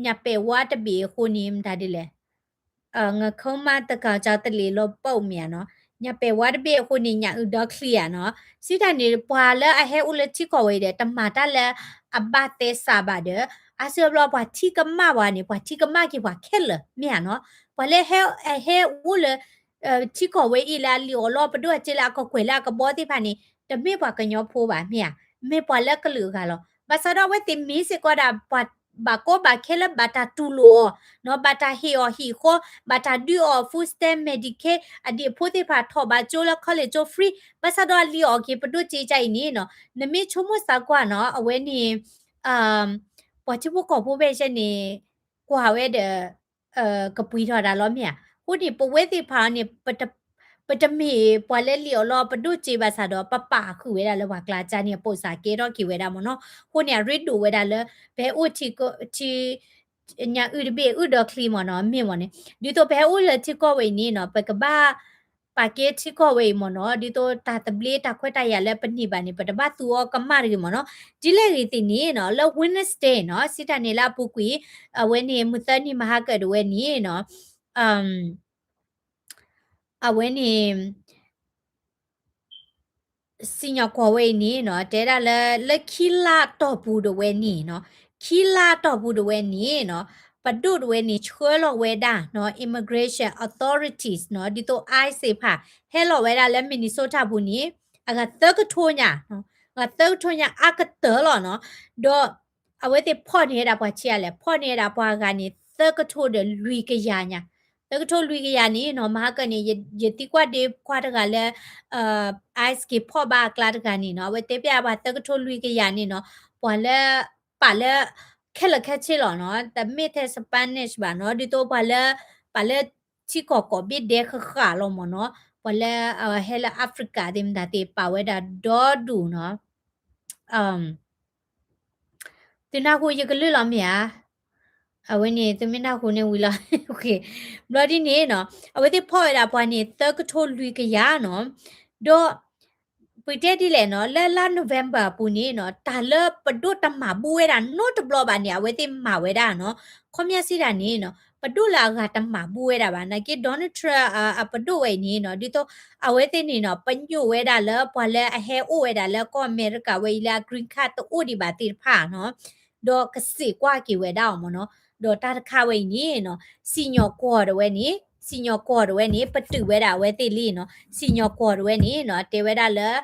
ညၣ်ပဲာ်ဝါတဘ့ၣ်အဃိန့ၣ် မတၤဒ်လဲၣ် ငခီမါတကးကၠီတလ့ၤလီၤပူၤမ့ၢ်ဧါနီၤ, ညၣ်ပဲာ်ဝါတဘ့ၣ်အဃိန့ၣ် ညၣ်အုၣ်ဒီချံဧါနီၤ, စံးတၢ်န့ၣ် ပှၤလၢအဟဲအိၣ်လၢထံကီၢ်ဝဲအံၤဒီး တမၤတၢ်လၢအဘၣ်သဲစးဘၣ်ဒီး အါစုအါဘျီပှၤထံကမၣ်ပှၤန့ၣ် ပှၤထံကမၣ်က့ၤပှၤခဲလၢာ်မ့ၢ်ဧါနီၤ, ပှၤလၢအဟဲအိၣ်လၢ ထံကီၢ်ဝဲအံၤလၢအလံၣ်အီၣ်လီအီၣ်ပဒိၣ်အစ့လၢအကကွဲၢ်လၢအကဘီသ့ၣ်တဖၣ်န့ၣ် တမ့ၢ်ပှၤကညီဖိဘၣ်မ့ၢ်ဧါ, မ့ၢ်ပှၤလၢကလုာ်အဂၤလီၤ. ဘၣ်ဆၣ်ဒီးအဝဲသ့ၣ်မ့ၢ်စ့ၢ်ကီးဒၣ်ပှၤဘၣ်ကီဘၣ်ခဲလၢဘၣ်တၢ်တူၢ်လိာ်အီၤ, ဘၣ်တၢ်ဟ့ၣ်အီၤဟံၣ်ဃီ, ဘၣ်တၢ်ဒုးအီၤ food stamp, Medicaid အဒံးအဖိသ့ၣ်တဖၣ်ထီၣ်ဘးကၠိလၢ college ကၠိ free, ဘၣ်ဆၣ်ဒီးအလံၣ်အီၣ်က့ၤပဒိၣ်စ့အံၤန့ၣ်နီၤ, နမ့ၢ်ဆိကမိၣ်သးကွၢ်နီၤ အဝဲန့ၣ် ပှၤထံဖိကီၢ်ဖိဖဲအံၤန့ၣ် ကွၢ်ဝဲဒီး ကပှံၤထီၣ်ဒၣ်လီၤမ့ၢ်ဧါ. အဃိန့ၣ် ပဝဲသ့ၣ်တဖၣ်န့ၣ် ပတမ့ၢ်ပှၤလၢလံၣ်အီၣ်လီအီၣ်ပဒိၣ်စ့ဘၣ်ဆၣ်ဒီး ပပာ်ဃုာ်ဝဲဒၣ်လၢပှၤကျါကါန့ၣ် အပိာ်စၢ်ကဲထီၣ်က့ၤဝဲဒၣ်မ့ၢ်နီၤ. အဃိန့ၣ် အရ့ဒိၣ်ဝဲဒၣ်လၢ ပဟဲအိၣ်ထံ ထံ ညၣ်အုၣ်တဘ့ၣ်အုၣ်ဒီချံမ့ၢ်နီၤ မ့ၢ်မ့ၢ်န့ၣ် ဒ်သိးပဟဲအိၣ်လၢထံကီၢ်ဝဲအံၤန့ၣ်နီၤ ပကဘၣ် ပာ်ကဲထံကီၢ်ဝဲအံၤမ့ၢ်နီၤ, ဒ်သိးတၢ်သဘျ့တၢ်ခွဲးတၢ်ယာ်လၢပန့ၢ်ဘၣ်န့ၣ် ပတဘၣ်သူအီၤကမၣ်တဂ့ၤမ့ၢ်နီၤ. ဒ်လဲၣ်ဂ့ၤသ့ၣ်န့ၣ်နီၤ, လၢ Wednesday နီၤ, စံးတၢ်န့ၣ်လၢအပူၤကွံာ်, အဝဲန့ၣ် မုၢ်သၢနံၤမဟါကၢၣ်ဒၣ်ဝဲန့ၣ်နီၤ, အဝဲန့ၣ် စံၣ်ညီၣ်ကွီၢ်ဝဲအံၤန့ၣ်နီၤ, တဲဒၣ်လၢ လၢခံလါအတီၢ်ပူၤဒၣ်ဝဲန့ၣ်နီၤ, ခံလါအတီၢ်ပူၤဒၣ်ဝဲန့ၣ်နီၤ, ပဒိၣ်ဒၣ်ဝဲန့ၣ် ဆှၢလီၤဝဲဒၣ်နီၤ, immigration authorities နီၤ, ဒ်သိး ICE သ့ၣ်တဖၣ် ဟဲလီၤဝဲဒၣ်လၢ Minnesota ပူၤန့ၣ် အဂၤသၢကထိညါ, အဂၤသၢကထိညါအါကတၢၢ်လီၤနီၤ, ဒီး အဝဲသ့ၣ်ဖီၣ်န့ၢ်ဝဲဒၣ်ပှၤဆံးအါလဲၣ်, ဖီၣ်န့ၢ်ဝဲဒၣ်ပှၤဂၤန့ၣ် သၢကထိဒီးလွံၢ်ကယၤညါ, သၢကထိလွံၢ်ကယၤန့ၣ်နီၤ, မဟါကၢၣ်န့ၣ် ယသံကွၢ်ဒ့ခွါတဂၤလၢ ICE က့ၤဖီၣ်ဘၣ်အကျါတဂၤန့ၣ်နီၤ, အဝဲတဲပျးပှၤသၢကထိလွံၢ်ကယၤန့ၣ်နီၤ, ပှၤလၢ ပာ်လၢ ခဲလၢာ်ခဲဆ့လီၤနီၤ, တမ့ၢ်ထဲ Spanish ဘၣ်နီၤ, ဒ်သိးပှၤလၢ ပာ်လၢ ထံကီၢ်ကိးဘ့ၣ်ဒဲဃၣ်ဃၣ်လီၤမ့ၢ်နီၤ, ပှၤလၢ ဟဲလၢ Africa သ့ၣ်မတၤသ့ၣ် ပာ်ဝဲဒၣ်ဒီဒူၣ်နီၤ သုနၢ်ဟူယကလုၢ်လီၤမ့ၢ်ဧါ, အဝဲန့ၣ် သုမ့ၢ်နၢ်ဟူန့ၣ်ဝံၤလီၤ, ဘျီဒ်န့ၣ်နီၤ, အဝဲသ့ၣ်ဖီၣ်ဝဲဒၣ်ပှၤန့ၣ် သၢကထိလွံၢ်ကယၤနီၤ, ဒီး ပတဲဒ်လဲၣ်နီၤ, လၢလါ November အပူၤန့ၣ်နီၤ, တၢ်လၢပဒိၣ်တမၤဘူၣ်ဝဲဒၣ်နီတဘျီဘၣ်န့ၣ် အဝဲသ့ၣ်မၤဝဲဒၣ်နီၤ, ခီပညီစံးတၢ်န့ၣ်နီၤ, ပဒိၣ်လၢအဂၤတမၤဘူၣ်ဝဲဒၣ်ဘၣ်, နာ်က့ Donald Trump အပဒိၣ်ဝဲအံၤန့ၣ်နီၤ, ဒ်သိး အဝဲသ့ၣ်န့ၣ်နီၤ, ပညိၣ်ဝဲဒၣ်လၢပှၤလၢအဟဲအိၣ်ဝဲဒၣ်လၢကီၢ်အမဲရကၤဝဲအံၤလၢအ green card တအိၣ်ဒံးဘၣ်သ့ၣ်တဖၣ်နီၤ, ဒီးကစံးကွၢ်က့ၤဝဲဒၣ်အီၤမ့ၢ်နီၤ, ဒီးတၢ်တခါဝဲအံၤန့ၣ်နီၤ, စံၣ်ညီၣ်ကွီၢ်ဒၣ်ဝဲန့ၣ်, စံၣ်ညီၣ်ကွီၢ်ဒၣ်ဝဲန့ၣ် ပတုာ်ဝဲဒၣ်အဝဲသ့ၣ်လံနီၤ, စံၣ်ညီၣ်ကွီၢ်ဒၣ်ဝဲန့ၣ်နီၤ, တဲဝဲဒၣ်လၢ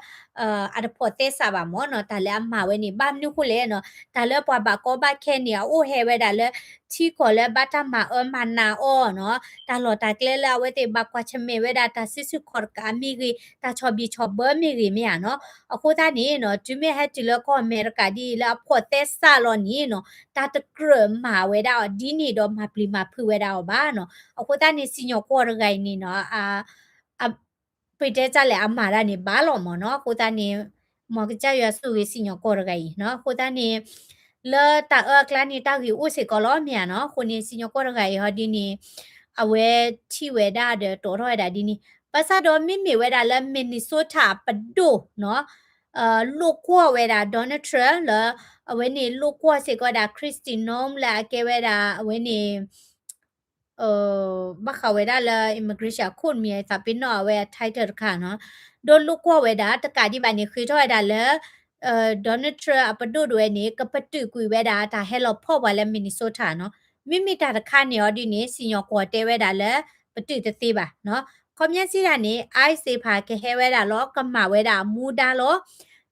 အတဖိးသဲစးဘၣ်မ့ၢ်နီၤ, တၢ်လၢအမၤဝဲန့ၣ် ဘၣ်မနုၤဃိလဲၣ်နီၤ, တၢ်လၢပှၤဘၣ်ကီဘၣ်ခဲန့ၣ် အအိၣ်ဟဲဝဲဒၣ်လၢ ထံကီၢ်လၢဘၣ်တၢ်မၤအၢမၤနးအီၤနီၤ, တၢ်လီၢ်တၢ်ကျဲလၢအဝဲသ့ၣ်ဘၣ်ကွၢ်ဆၢၣ်မဲာ်ဝဲဒၣ် တၢ်စုဆူၣ်ခီၣ်တကးမ့ၢ်ဂ့ၤ, တၢ်ဆီၣ်ဘံၣ်ဆီၣ်ဘၢမ့ၢ်ဂ့ၤမ့ၢ်ဧါနီၤ, အဃိသတးန့ၣ်နီၤ, တုၤမ့ၢ်ဟဲတုၤလၢကီၢ်အမဲရကၤဒ်အံၤလၢအဖိးသဲစးလီၤန့ၣ်နီၤ, တၢ်တကြၢးမၤဝဲဒၣ်အီၤဒ်န့ၣ်ဒီးမၤပျံၤမၤဖုးဝဲဒၣ်အီၤဘၣ်နီၤ, အဃိသတးန့ၣ် စံၣ်ညီၣ်ကွီၢ်တဂၤအံၤန့ၣ်နီၤ ပတဲတၢ်လဲၣ် အမၤတၢ်န့ၣ်ဘၣ်လီၤမ့ၢ်နီၤ, အဃိသတးန့ၣ် မ်ကစၢ်ယွၤဆိၣ်ဂ့ၤစံၣ်ညီၣ်ကွီၢ်တဂၤအံၤနီၤ, အဃိသတးန့ၣ် လၢတၢ်အၢအကျါန့ၣ် တၢ်ဂ့ၢ်အိၣ်စ့ၢ်ကီးလီၤမ့ၢ်ဧါနီၤ, အဃိန့ၣ် စံၣ်ညီၣ်ကွီၢ်တဂၤအံၤဟီဒ်န့ၣ် အဝဲထံၣ်ဝဲဒၣ်ဒီးတီၤထီၣ်ဝဲဒၣ်ဒ်န့ၣ်, ဘၣ်ဆၣ်ဒီးမ့မ့ၢ်ဝဲဒၣ်လၢ Minnesota ပဒိၣ်နီၤ လိာ်ကွီၢ်ဝဲဒၣ် Donald Trump လၢ အဝဲန့ၣ်လိာ်ကွီၢ်စ့ၢ်ကီးဝဲဒၣ် Kristi Noem လၢအကဲဝဲဒၣ် အဝဲန့ၣ် ဘၣ်ဃးဝဲဒၣ်လၢ immigration အခိၣ်နမံၤ သးပ့ၤနီၣ်အဝဲအ title တခါနီၤ, ဒီးလိာ်ကွီၢ်ဝဲဒၣ် တကးဒံးဘၣ်န့ၣ် ဃ့ထီၣ်ဝဲဒၣ်လၢ Donald Trump အပဒိၣ်ဒၣ်ဝဲန့ၣ် ကပတုာ်ကွံာ်ဝဲဒၣ် တၢ်ဟဲလီၤဖီၣ်ပှၤလၢ Minnesota နီၤ, မ့မ့ၢ်တၢ်တခါန့ၣ်အီၤဒ်န့ၣ် စံၣ်ညီၣ်ကွီၢ်တဲဝဲဒၣ်လၢ ပတုာ်တသ့ဘၣ်နီၤ, ခီပညီစံးတၢ်န့ၣ် ICE သ့ၣ်တဖၣ်ကဟဲဝဲဒၣ်လီၤ, ကမၤဝဲဒၣ်အမူဒါလီၤ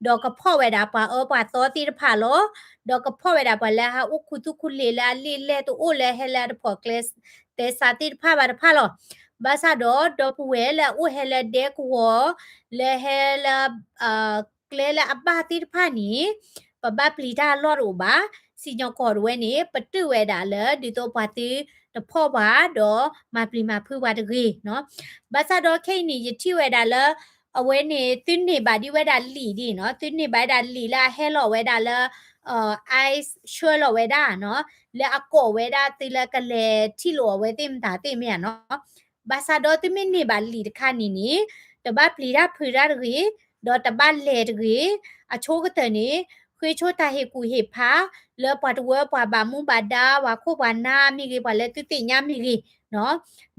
ဒီးကဖီၣ်ဝဲဒၣ်ပှၤအၢပှၤသီသ့ၣ်တဖၣ်လီၤ, ဒီးကဖီၣ်ဝဲဒၣ်ပှၤလၢအဟဲအိၣ်ခူသူၣ်ခူလ့ၤလၢအလံာ်လဲၢ်တအိၣ်လၢဟဲလၢအတဖိးကျဲသဲစးသ့ၣ်တဖၣ်ဘၣ်တဖၣ်လီၤ. ဘၣ်ဆၣ်ဒီး ဒီပုၢ်ဝဲၢ်လၢအအိၣ်ဟဲလၢဒဲကဝီၤ လၢဟဲလၢ ကျဲလၢအဘၣ်သ့ၣ်တဖၣ်န့ၣ် ပဘၣ်ပျံၤတၢ်အလီၢ်တအိၣ်ဘၣ်, စံၣ်ညီၣ်ကွီၢ်ဒၣ်ဝဲန့ၣ် ပတုာ်ဝဲဒၣ်လၢ ဒ်သိးပှၤသုတဖီၣ်ပှၤ ဒီးမၤပျံၤမၤဖုးပှၤတဂ့ၤနီၤ. ဘၣ်ဆၣ်ဒီးခဲအံၤန့ၣ် ယထံၣ်ဝဲဒၣ်လၢ အဝဲန့ၣ် သုန့ၢ်ဘၣ်ဒံးဝဲဒၣ်လံာ်ဒ်နီၤ, သုန့ၢ်ဘၣ်ဝဲဒၣ်လံာ်လၢအဟဲလီၤဝဲဒၣ်လၢ ICE ဆှၢလီၤဝဲဒၣ်နီၤ, လၢအကိးဝဲဒၣ်သုလၢကလဲၤထံၣ်လိာ်အဝဲသ့ၣ်မတၤသ့ၣ်မ့ၢ်ဧါနီၤ. ဘၣ်ဆၣ်ဒီးသုမ့ၢ်န့ၢ်ဘၣ်လံာ်တခါန့ၣ်န့ၣ် တဘၣ်ပျံၤတၢ်ဖုးတၢ်တဂ့ၤ, ဒီးတဘၣ်လဲၤတဂ့ၤ, အဆိကတၢၢ်န့ၣ် ဃ့ဆိတၢ်ဟ့ၣ်ကူၣ်ဟ့ၣ်ဖး လၢပှၤတဝၢပှၤဘၣ်မူဘၣ်ဒါ ပှၤခိၣ်ပှၤနၢ်မ့ၢ်ဂ့ၤ ပှၤလၢသုသ့ၣ်ညါမ့ၢ်ဂ့ၤနီၤ,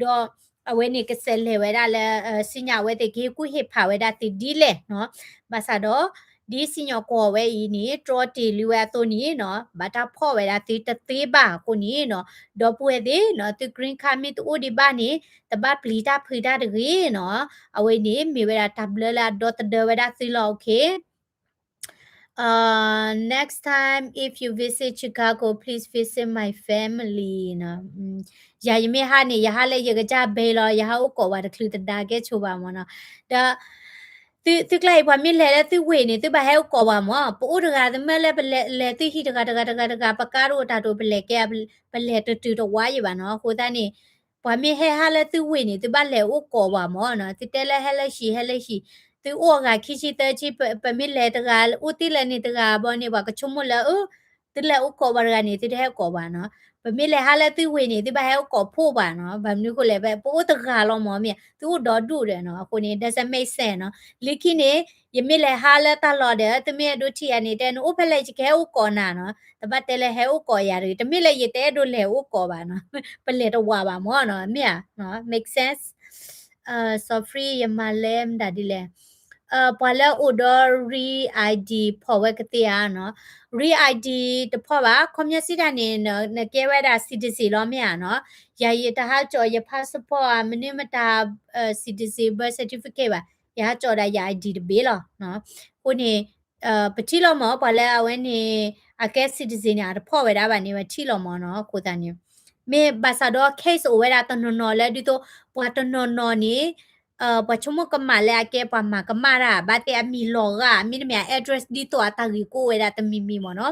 ဒီး အဝဲန့ၣ်ကစဲးလဲၤဝဲဒၣ်လၢ စံၣ်ညီၣ်အဝဲသ့ၣ်ကဟ့ၣ်ကူၣ်ဟ့ၣ်ဖးဝဲဒၣ်သုဒ်လဲၣ်နီၤ. ဘၣ်ဆၣ်ဒီး ဒ်စံၣ်ညီၣ်ကွီၢ်ဝဲအံၤန့ၣ် တြီတ့ၢ်လံဝဲအသိးန့ၣ်နီၤ ဘၣ်တၢ်ဖီၣ်ဝဲဒၣ်သုတသ့ဘၣ်အဃိန့ၣ်နီၤ ဒီပုၢ်ဝဲၢ်သ့ၣ်နီၤ သု green card မ့ၢ်တအိၣ်ဒံးဘၣ်န့ၣ် တဘၣ်ပျံၤတၢ်ဖုးတၢ်တဂ့ၤနီၤ. အဝဲန့ၣ်မ့ၢ်ဝဲဒၣ်တၢ်ဘျၢလၢအဒီသဒၢဝဲဒၣ်သုလီၤ okay. Uh, next time if you visit Chicago, please visit my family နီၤ. ယၤယမ့ၢ်ဟးန့ၣ် ယဟးလၢယကစၢ်ဘဲလီၤ, ယဟးအိၣ်ကိးဝဲတချုးသဒါကဲဆိးဘၣ်မ့ၢ်နီၤ. ဒီး သုကျါအံၤ ပှၤမ့ၢ်လဲၤလၢသုဝ့ၢ်န့ၣ် သုဘၣ်ဟဲအိၣ်ကိးဝဲမ့ၢ်, ပအိၣ်တဂၤ သုမ့ၢ်လၢပလဲၤသုဟံၣ်တဂၤတဂၤတဂၤတဂၤ ပကါတအိၣ်တၢ်တအိၣ် ပလဲၤကဲ ပလဲၤတတုၤတဝါယံၤဘၣ်နီၤ. အဃိသတးန့ၣ် ပှၤမ့ၢ်ဟဲဟးလၢသုဝ့ၢ်န့ၣ် သုဘၣ်လဲၤအိၣ်ကိးဝဲမ့ၢ်နီၤ. သုတဲလၢဟဲလၢဟံၣ် ဟဲလၢဟံၣ်, သုအိၣ်အဂၤခံဆံသၢဆံ ပမ့ၢ်လဲၤတဂၤ အိၣ်တ့ၢ်လၢန့ၣ်တဂၤဘၣ်န့ၣ် ပှၤကဆိကမိၣ်လၢ သုလဲၤအိၣ်ကိးဝဲတဂၤန့ၣ် သုတဟဲကိးဝဲနီၤ. ပမ့ၢ်လဲၤဟးလၢသုဝ့ၢ်န့ၣ် သုဘၣ်ဟဲအိၣ်ကိးဖှိၣ်ပှၤနီၤ, ဘၣ်မနုၤအဃိလဲၣ် ပအိၣ်တဂၤလီၤမၢ်မ့ၢ်ဧါ, သုအိၣ်ဒီဒူၣ်ဒီးနီၤ, အဃိန့ၣ် doesn't make sense နီၤ. လၢခံန့ၣ် ယမ့ၢ်လဲၤဟးလၢတၢ်လီၢ်ဒီး သုမ့ၢ်အဲၣ်ဒိးထံၣ်ယၤန့ၣ် တဲနအိၣ်ဖဲလဲၣ် ယကဟဲအိၣ်ကိးနၤနီၤ, တဘၣ်တဲလၢဟဲအိၣ်ကိးယၤတဂ့ၤ, တမ့ၢ်လၢယတအဲၣ်ဒိးလဲၤအိၣ်ကိးဘၣ်နီၤ, ပလဲၤတဝးဘၣ်မၢ်နီၤ, မ့ၢ်ဧါ, make sense. Sorry ယမၤလဲမတၤဒ်လဲၣ်, ပှၤလၢအိၣ်ဒီး Real I D ဖီၣ်ဝဲကသ့ဧါနီၤ, Real I D တဖီၣ်ဘၣ်, ခီပညီစံးတၢ်န့ၣ် နကဲဝဲဒၣ် citizen လီၤမ့ၢ်ဧါနီၤ, ယၤယတဟးကၠီၣ်ယ passport မနုၤမတၤ citizen birth certificate ဘၣ်, ယဟးကၠီၣ်ဒၣ်ယ I D တဘ့ၣ်လီၤ. အဃိန့ၣ် ပထံၣ်လီၤမၢ် ပှၤလၢအဝဲန့ၣ် အကဲ citizen န့ၣ် အတဖီၣ်ဝဲဒၣ်ဘၣ်န့ၣ် ပထံၣ်လီၤမၢ်နီၤ, အဃိသတးန့ၣ် မ့ၢ်ဘၣ်ဆၣ်ဒီး case အိၣ်ဝဲဒၣ်တနီၤနီၤလၢဒ်သိး ပှၤတနီၤနီၤန့ၣ် ပှၤဆိကမိၣ်ကမၣ်လၢအကဲပှၤမၤကမၣ်တၢ် ဘၣ်သ့ၣ်အမံၤလီၤဂာ် မ့တမ့ၢ် address ဒ်သိးအတၢ်ဂ့ၢ်ကအိၣ်ဝဲဒၣ်တမံၤမံၤမၢ်နီၤ,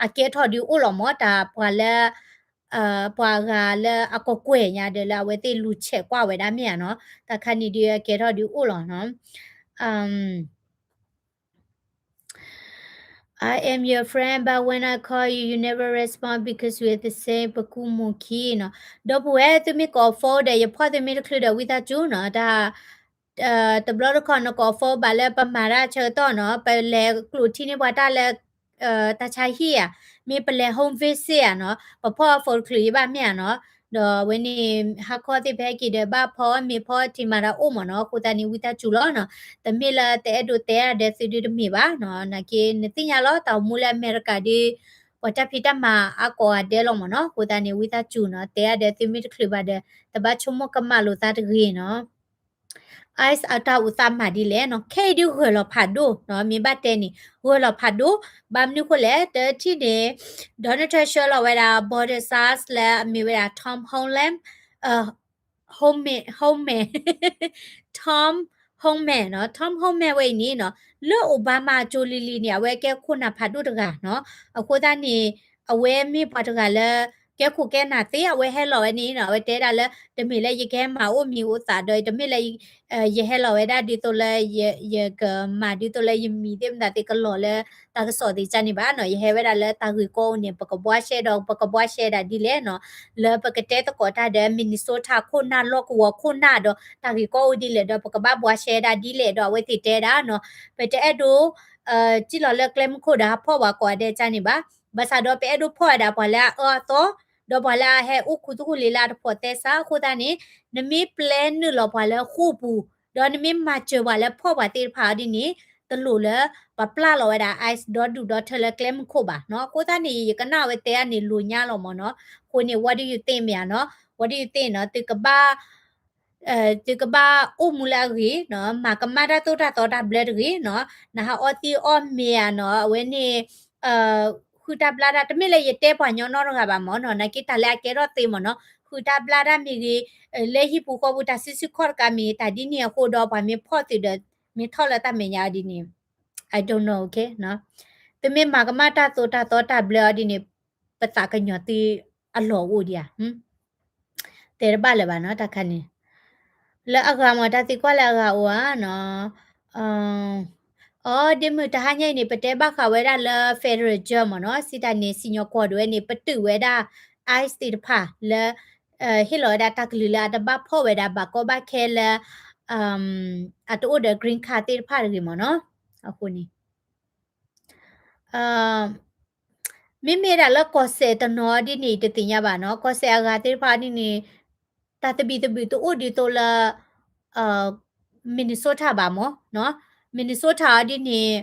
အကဲထီၣ်ဒုးအိၣ်လီၤမၢ် တၢ်ပှၤလၢ ပှၤဂၤလၢအကကွဲၢ်ညါဒီးလၢအဝဲသ့ၣ်လူၤဆဲးကွၢ်ဝဲဒၣ်မ့ၢ်ဧါနီၤ, တၢ်ခါန့ၣ်ဒုးအကဲထီၣ်ဒုးအိၣ်လီၤနီၤ. I am your friend, but when I call you, you never respond because we are the same ပကူမူခံနီၤ. ဒီပုၢ်ဝဲၢ် သုမ့ၢ်ကိး phone ဒီး ယဖီၣ်သုမ့ၢ်တချုးဒီး ဝံသးစူၤနီၤ, တၢ် တဘျီတခီၣ်နကိး phone ဘၣ်လၢပမၤတၢ်ဆၢကတီၢ်နီၤ, ပလဲၤကျိးထံန့ၢ်ပှၤတၢ်လၢ တၢ်ဆါဟံၣ်ဧါ, မ့ၢ်ပလဲၤ home visit ဧါနီၤ, ပဖီၣ် phone တချုးယဘၣ်မ့ၢ်ဧါနီၤ, ဒီးအဝဲန့ၣ် ဟါခီသ့ၣ်ဖဲက့ၤဒီး ဘၣ်ဖီမ့ၤဖီထံမၤတၢ်အိၣ်မၢ်နီၤ, အဃိသတးန့ၣ် ဝံသးစူၤလီၤနီၤ, တမ့ၢ်လၢတအဲၣ်ဒိးတဲအါဒီးသုဒုးတမ့ၢ်ဘၣ်နီၤ, နာ်က့ နသ့ၣ်ညါလီၤ တၢ်အိၣ်မူလၢအမဲရကၤဒီး ပှၤတၢ်ဖံးတၢ်မၤအါကိးဂၤဒဲးလီၤမၢ်နီၤ, အဃိသတးန့ၣ် ဝံသးစူၤနီၤ, တဲအါဒီးသုမ့ၢ်တချုးဘၣ်ဒီး တဘၣ်ဆိကမိၣ်ကမၣ်လိာ်သးတဂ့ၤနီၤ. ICE အတၢ်အိၣ်သးမၤဒ်လဲၣ်နီၤ, ခဲအံၤဒုးဂၢၢ်လီၤဖးဒိၣ်နီၤ, မ့ၢ်ဘၣ်တဲန့ၣ် ဂၢၢ်လီၤဖးဒိၣ်, ဘၣ်မနုၤဃိလဲၣ် တထံၣ်န့ၣ် Donald Trump ဆှၢလီၤဝဲဒၣ် border SARS လၢအမ့ၢ်ဝဲဒၣ် Tom Holland, Homan, Homan, Tom Homan နီၤ, Tom Homan ဝဲအံၤန့ၣ်နီၤ, လၢ Obama အစိၤလံၤလံၤန့ၣ် အဝဲကဲခိၣ်နၢ်ဖးဒိၣ်တဂၤနီၤ, အဃိသတးန့ၣ် အဝဲမ့ၢ်ပှၤတဂၤလၢ ကဲခိၣ်ကဲနၢ်သ့ အဝဲဟဲလီၤဝဲန့ၣ်နီၤ, အဝဲတဲဒၣ်လၢ တမ့ၢ်လၢယကဟဲမၤအိၣ်မံၤအိၣ်သးဒီး တမ့ၢ်လၢ ယဟဲလီၤဝဲဒၣ်ဒ်သိးလၢ ယကမၤဒ်သိးလၢယမံၤသ့ၣ်မတၤသ့ၣ်ကလီၤလၢတၢ်ကစီၣ်သ့ၣ်တဖၣ်န့ၣ်ဘၣ်နီၤ, ယဟဲဝဲဒၣ်လၢတၢ်ဂ့ၢ်ကီအိၣ်န့ၣ် ပကဘှါရှဲဒီး ပကဘှါရှဲဒၣ်ဒ်လဲၣ်နီၤ, လၢပကတဲသကိးတၢ်ဒီး Minnesota ခိၣ်နၢ် လီၢ်ကဝီၤခိၣ်နၢ်ဒီး တၢ်ဂ့ၢ်ကီအိၣ်ဒ်လဲၣ်ဒီး ပကဘၣ်ဘှါရှဲဒၣ်ဒ်လဲၣ်ဒီး အဝဲသ့ၣ်တဲဒၣ်နီၤ, ပတအဲၣ်ဒိး စံၣ်လီၤလၢကျဲမုၢ်ခိၣ်ဒီးဟးဖီၣ်ပှၤကိးဂၤဒဲးန့ၣ်ဘၣ်, ဘၣ်ဆၣ်ဒီးပအဲၣ်ဒိးဖီၣ်ဝဲဒၣ်ပှၤလၢအအၢအသီ ဒီးပှၤလၢအဟဲအိၣ်ခူသူၣ်ခူလံလၢအတဖိးသဲစး, အဃိသတးန့ၣ် နမ့ၢ်ပျဲနုာ်လီၤပှၤလၢဃိာ်ပူၤ ဒီးနမ့ၢ်မၤစၢၤပှၤလၢဖီၣ်ပှၤသ့ၣ်တဖၣ်အီၤဒ်န့ၣ် တလိၣ်လၢပပျၢ်လီၤဝဲဒၣ် ICE ဒီဒူၣ်ဒီထၢလၢကျဲမုၢ်ခိၣ်ဘၣ်နီၤ, အဃိသတးန့ၣ် ယကနၣ်ဝဲတဲအါန့ၣ်လိၤညါလီၤမၢ်နီၤ, အဃိန့ၣ် what do you think မ့ၢ်ဧါနီၤ, what do you think နီၤ, သုကဘၣ် သုကဘၣ်အိၣ်မူလၢအဂ့ၤနီၤ, မၤကမၣ်တၢ်သိၣ်တၢ်သီတၢ်ဘျၢတဂ့ၤနီၤ, နဟးအီသံးအီၣ်မ့ၤဧါနီၤ, အဝဲန့ၣ် ဃုတၢ်ဘျၣ်တၢ် တမ့ၢ်လၢယတဲပှၤညီနီတဂၤဘၣ်မၢ်နီၤ, နာ်က့တၢ်လၢအကဲထီၣ်သ့မၢ်နီၤ, ဃုတၢ်ဘျၣ်တၢ်မ့ၢ်ဂ့ၤ, လၢဟံၣ်ပူၤဃီပူၤတၢ်စုဆူၣ်ခီၣ်တကးမ့ၢ်ဂ့ၤ, တၢ်ဒ်န့ၣ်အဃိဒီးပှၤမ့ၢ်ဖီၣ်သုးဒီး မ့ၢ်ထီၣ်လၢတၢ်မဲာ်ညါအီၤဒ်န့ၣ် I don't know, okay နီၤ, သုမ့ၢ်မၤကမၣ်တၢ်သိၣ်တၢ်သီတၢ်ဘျၢအီၤဒ်န့ၣ် ပသးကညီၤသုအလီၢ်အိၣ်ဒံးဧါ တဲတဘၣ်လၢၤဘၣ်နီၤ တၢ်ခါန့ၣ်, လၢအဂၤမ့ၢ်တၢ်သံကွၢ်လၢအဂၤအိၣ်ဧါနီၤ, အီ ဒ့မုၣ်တဟါညါအံၤန့ၣ် ပတဲဘၣ်ဃးဝဲဒၣ်လၢ federal judge မ့ၢ်နီၤ, စံးတၢ်န့ၣ် စံၣ်ညီၣ်ကွီၢ်ဒိၣ်ဝဲန့ၣ် ပတုာ်ဝဲဒၣ် ICE သ့ၣ်တဖၣ်လၢ ဟ့ၣ်လီၤဝဲဒၣ်တၢ်ကလုၢ်လၢအတဘၣ်ဖီၣ်ဝဲဒၣ်ဘၣ်ကီဘၣ်ခဲလၢ အတအိၣ်ဒီး green card သ့ၣ်တဖၣ်တဂ့ၤမ့ၢ်နီၤ, အဃိန့ၣ် မ့မ့ၢ်ဒၣ်လၢကီၢ်စဲၣ်တနီၤဒ်န့ၣ် တသ့ၣ်ညါဘၣ်နီၤ, ကီၢ်စဲၣ်အဂၤသ့ၣ်တဖၣ်ဒ်န့ၣ် တၢ်သဘံၣ်သဘုၣ်တအိၣ်ဒ်သိးလၢ Minnesota ဘၣ်မ့ၢ်နီၤ, Minnesota အီၤဒ်န့ၣ်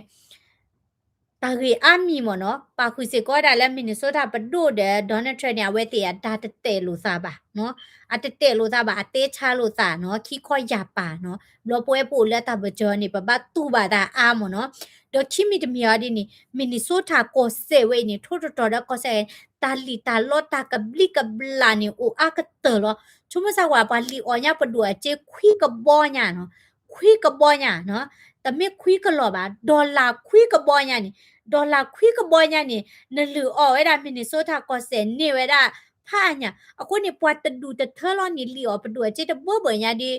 တၢ်ဂ့ၢ်အါမံၤမ့ၢ်နီၤ, ပာ်ဃုာ်စ့ၢ်ကီးဝဲဒၣ်လၢ Minnesota ပဒိၣ်ဒီး Donald Trump န့ၣ် အဝဲသ့ၣ်အတၢ်တတဲာ်လိာ်သးဘၣ်နီၤ, အတတဲာ်လိာ်သးဘၣ် အတဲဆါလိာ်သးနီၤ, ခံခီယၢ်ပာ်နီၤ, ဘျီပဝဲပအိၣ်လၢတၢ်ပၢၢ်ဆၢန့ၣ် ပဘၣ်တူၢ်ဘၣ်တၢ်အါမ့ၢ်နီၤ, ဒီးခံမံၤတမံၤအီၤဒ်န့ၣ် Minnesota ကီၢ်စဲၣ်ဝဲအံၤန့ၣ် ထိၣ်တတီၤဒီးကီၢ်စဲၣ် တၢ်လံၣ်တၢ်လီတၢ်ကဘျံးကဘျၣ်န့ၣ် အိၣ်အါကတၢၢ်လီၤ, ဆိကမိၣ်စၢ်ဝဲပှၤလံၣ်အီၣ်ညါပဒိၣ်အစ့ခွံကဘီညါနီၤ, ခွံကဘီညါနီၤ, တမ့ၢ်ခွံကလီၢ်ဘၣ်, dollar ခွံကဘီညါန့ၣ်, dollar ခွံကဘီညါန့ၣ် နလံၣ်အီၣ်ဝဲဒၣ် Minnesota ကီၢ်စဲၣ်န့ၢ်ဝဲဒၣ် ဖးညါ, အဃိန့ၣ် ပှၤတဒူၣ်တထၢလီၤန့ၣ် လံၣ်အီၣ်ပဒိၣ်အစ့တဘၢဘၢညါဒီး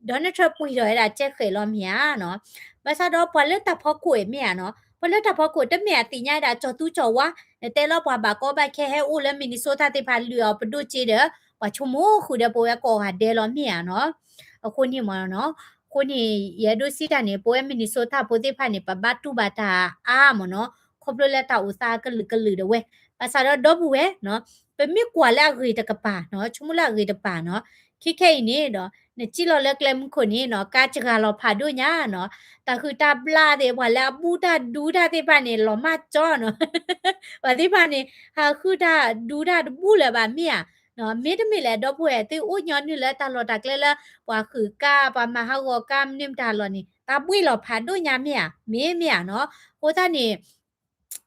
Donald Trump ပှ့ၤထီၣ်ဝဲဒၣ်ကဲဃဲၤလီၤမ့ၢ်ဧါနီၤ, ဘၣ်ဆၣ်ဒီးပှၤလၢတၢ်ဖီခိၣ်အံၤမ့ၢ်ဧါနီၤ, ပှၤလၢတၢ်ဖီခိၣ်တမ့ၢ်အသ့ၣ်ညါဒၣ်ကၠီၤသူကၠီၤဝါ, နတဲလီၤပှၤဘၣ်ကီဘၣ်ခဲဟဲအိၣ်လၢ Minnesota သ့ၣ်တဖၣ်လုၢ်အီၤပဒိၣ်စ့ဒီး ပှၤဆိကမိၣ်ဃုာ်ဒီးပဝဲကိးဂၤဒဲးလီၤမ့ၢ်ဧါနီၤ. အဃိန့ၣ်မ့ၢ်နီၤ, အဃိန့ၣ် ယအဲၣ်ဒိးစံးတၢ်န့ၣ် ပဝဲ Minnesota ဖိသ့ၣ်တဖၣ်န့ၣ် ပဘၣ်တူၢ်ဘၣ်တၢ်အါမ့ၢ်နီၤ, ခီဖျိလၢတၢ်အိၣ်သးကလုာ်ကလုာ်ဒၣ်ဝဲ, ဘၣ်ဆၣ်ဒီးဒီပုၢ်ဝဲၢ်နီၤ, ပမ့ၢ်ကွၢ်လၢအဂ့ၤတကပၤနီၤ, ဆိကမိၣ်လၢအဂ့ၤတကပၤနီၤ, ခဲခဲအံၤန့ၣ်ဒီး နစံၣ်လီၤလၢကျဲမုၢ်ခိၣ်န့ၣ်နီၤ, ကါစှၤလီၤဖးဒိၣ်ညါနီၤ, တၢ်ဟုၣ်တၢ်ဘျၣ်သ့ၣ် ပှၤလၢအဘူၣ်တၢ်ဒူတၢ်သ့ၣ်တဖၣ်န့ၣ် လီၤမၢ်ကၠီနီၤ, ပှၤသ့ၣ်တဖၣ်န့ၣ် ဟးဟုၣ်တၢ်ဒူတၢ်တဘူၣ်လၢၤဘၣ်မ့ၢ်ဧါ, မ့တမ့ၢ်လဲၣ် ဒီပုၢ်ဝဲၢ် သုအိၣ်ညီနုၢ်လၢတၢ်လီၢ်တၢ်ကျဲလၢ ပှၤဟုၣ်ကါ ပှၤမၤဟးဂီၤကါမနုၤမတၤလီၤန့ၣ် တၢ်ဘှံးလီၤဖးဒိၣ်ညါမ့ၢ်ဧါ, မ့ၢ်မ့ၢ်ဧါနီၤ, အဃိသတးန့ၣ်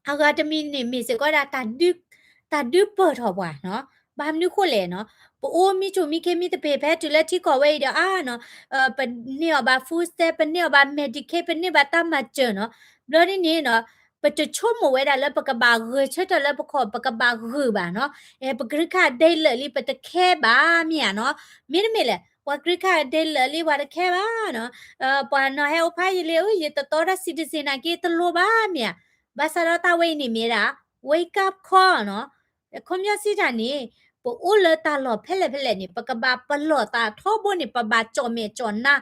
အဂၤတမံၤန့ၣ်မ့ၢ်စ့ၢ်ကီးဒၣ် တၢ်ဒုးပၢၢ်ထီၣ်ပှၤနီၤ, ဘၣ်မနုၤဃိလဲၣ်နီၤ, ပအိၣ်မံဆိၣ်မံခ့မံသပ့ၤ ဖဲတုၤလၢထံကီၢ်ဝဲအံၤဒီးအါနီၤ, ပန့ၢ်အီၤဘၣ် food stamp ပန့ၢ်အီၤဘၣ် Medicaid ပန့ၢ်ဘၣ်တၢ်မၤစၢၤနီၤ, ဘျီဒ်န့ၣ်နီၤ, ပတဆိကမိၣ်ဝဲဒၣ်လၢပကဘၣ်ဂဲၤဆၢထၢၣ်လၢပခီၣ် ပကဘၣ်ဂုာ်ဘၣ်နီၤ, အဲ ပ green card ဒဲလၢာ်လံ ပတခဲဘၣ်မ့ၢ်ဧါနီၤ, မ့တမ့ၢ်လဲၣ် ပှၤ green card ဒဲလၢာ်လံ ပှၤတခဲဘၣ်နီၤ, ပှၤနီၤဟဲအိၣ်ဖးယံာ်လံ ယတတီတၢ် citizen နာ်က့တလိၣ်ဘၣ်မ့ၢ်ဧါ, ဘၣ်ဆၣ်ဒီးတၢ်ဝဲအံၤန့ၣ်မ့ၢ်ဒၣ် wake up call နီၤ, ခီပညီစံးတၢ်န့ၣ်, ပအိၣ်လၢတၢ်လီၢ်ဖဲလဲၣ်ဖဲလဲၣ်န့ၣ် ပကဘၣ်ပလီၢ်သးထီဘိန့ၣ် ပဘၣ်ကၠီၣ်မဲာ်ကၠီၣ်နါ,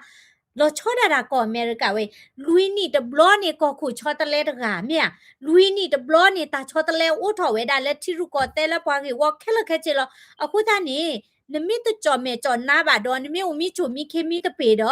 လီၤဆီဒၣ်တၢ်ကီၢ်အမဲရကၤဝဲအံၤ, လွံၢ်နံၣ်တဘျီန့ၣ် ကီၢ်ခိၣ်ဆီတလဲတဂၤမ့ၢ်ဧါ, လွံၢ်နံၣ်တဘျီန့ၣ် တၢ်ဆီတလဲအိၣ်ထီၣ်ဝဲဒၣ်လၢထံရူၢ်ကီၢ်သဲးလၢပှၤဂ့ၢ်ဝီခဲလၢာ်ခဲဆ့လီၤ, အဃိသတးန့ၣ် နမ့ၢ်တကၠီၣ်မဲာ်ကၠီၣ်နါဘၣ်ဒီး နမ့ၢ်အိၣ်မံဆိၣ်မံခ့မံသပ့ၤဒီး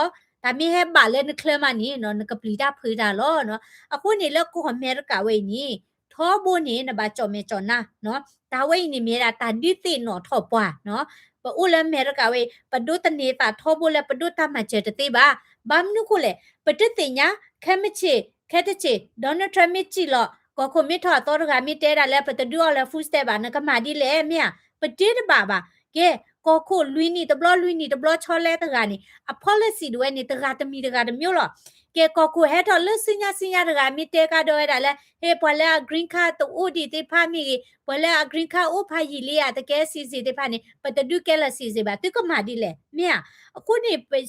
တၢ်မ့ၢ်ဟဲဘၣ်လၢနချၢမးန့ၣ်နီၤ နကပျံၤတၢ်ဖုးတၢ်လီၤနီၤ, အဃိန့ၣ်လၢကီၢ်အမဲရကၤဝဲအံၤန့ၣ် ထီဘိန့ၣ် နဘၣ်ကၠီၣ်မဲာ်ကၠီၣ်နါနီၤ, တၢ်ဝဲအံၤန့ၣ်မ့ၢ်ဒၣ်တၢ်ဒုးသ့ၣ်နီၣ်ထီၣ်ပှၤနီၤ, ပအိၣ်လၢအမဲရကၤဝဲအံၤ ပဒိးသန့ၤသးထီဘိလၢပဒိးတၢ်မၤစၢၤတသ့ဘၣ်, ဘၣ်မနုၤဃိလဲၣ် ပတသ့ၣ်ညါ ခဲမုၢ်ဆ့ၣ် ခဲတဆ့ၣ် Donald Trump မ့ၢ်စံၣ်လီၤ ကီၢ်ခိၣ်မ့ၢ်ထီၣ်အသီတဂၤမ့ၢ်တဲဒၣ်လၢပတဒုးအီၣ်လၢ food stamp ဘၣ် နကမၤဒ်လဲၣ်မ့ၢ်ဧါ, ပတ့တဘၣ်ဘၣ်, ကဲ ကီၢ်ခိၣ်လွံၢ်နံၣ်တဘျီ လွံၢ်နံၣ်တဘျီဆီလဲတဂၤန့ၣ် အ policy ဒၣ်ဝဲန့ၣ် တဂၤတမံၤတဂၤတမျိုးလီၤ, ကဲ ကီၢ်ခိၣ်ဟဲထီၣ်လၢဆူညါဆူညါတဂၤမ့ၢ်တဲကဒီးဝဲဒၣ်လၢ ဟ့ ပှၤလၢအ green card တအိၣ်ဒံးသ့ၣ်တဖၣ်မ့ၢ်ဂ့ၤ ပှၤလၢအ green card အိၣ်ဖးယံာ်လံဧါ တကဲ citizen သ့ၣ်တဖၣ်န့ၣ် ပတဒုးကဲလၢ citizen ဘၣ် သုကမၤဒ်လဲၣ်မ့ၢ်ဧါ, အဃိန့ၣ်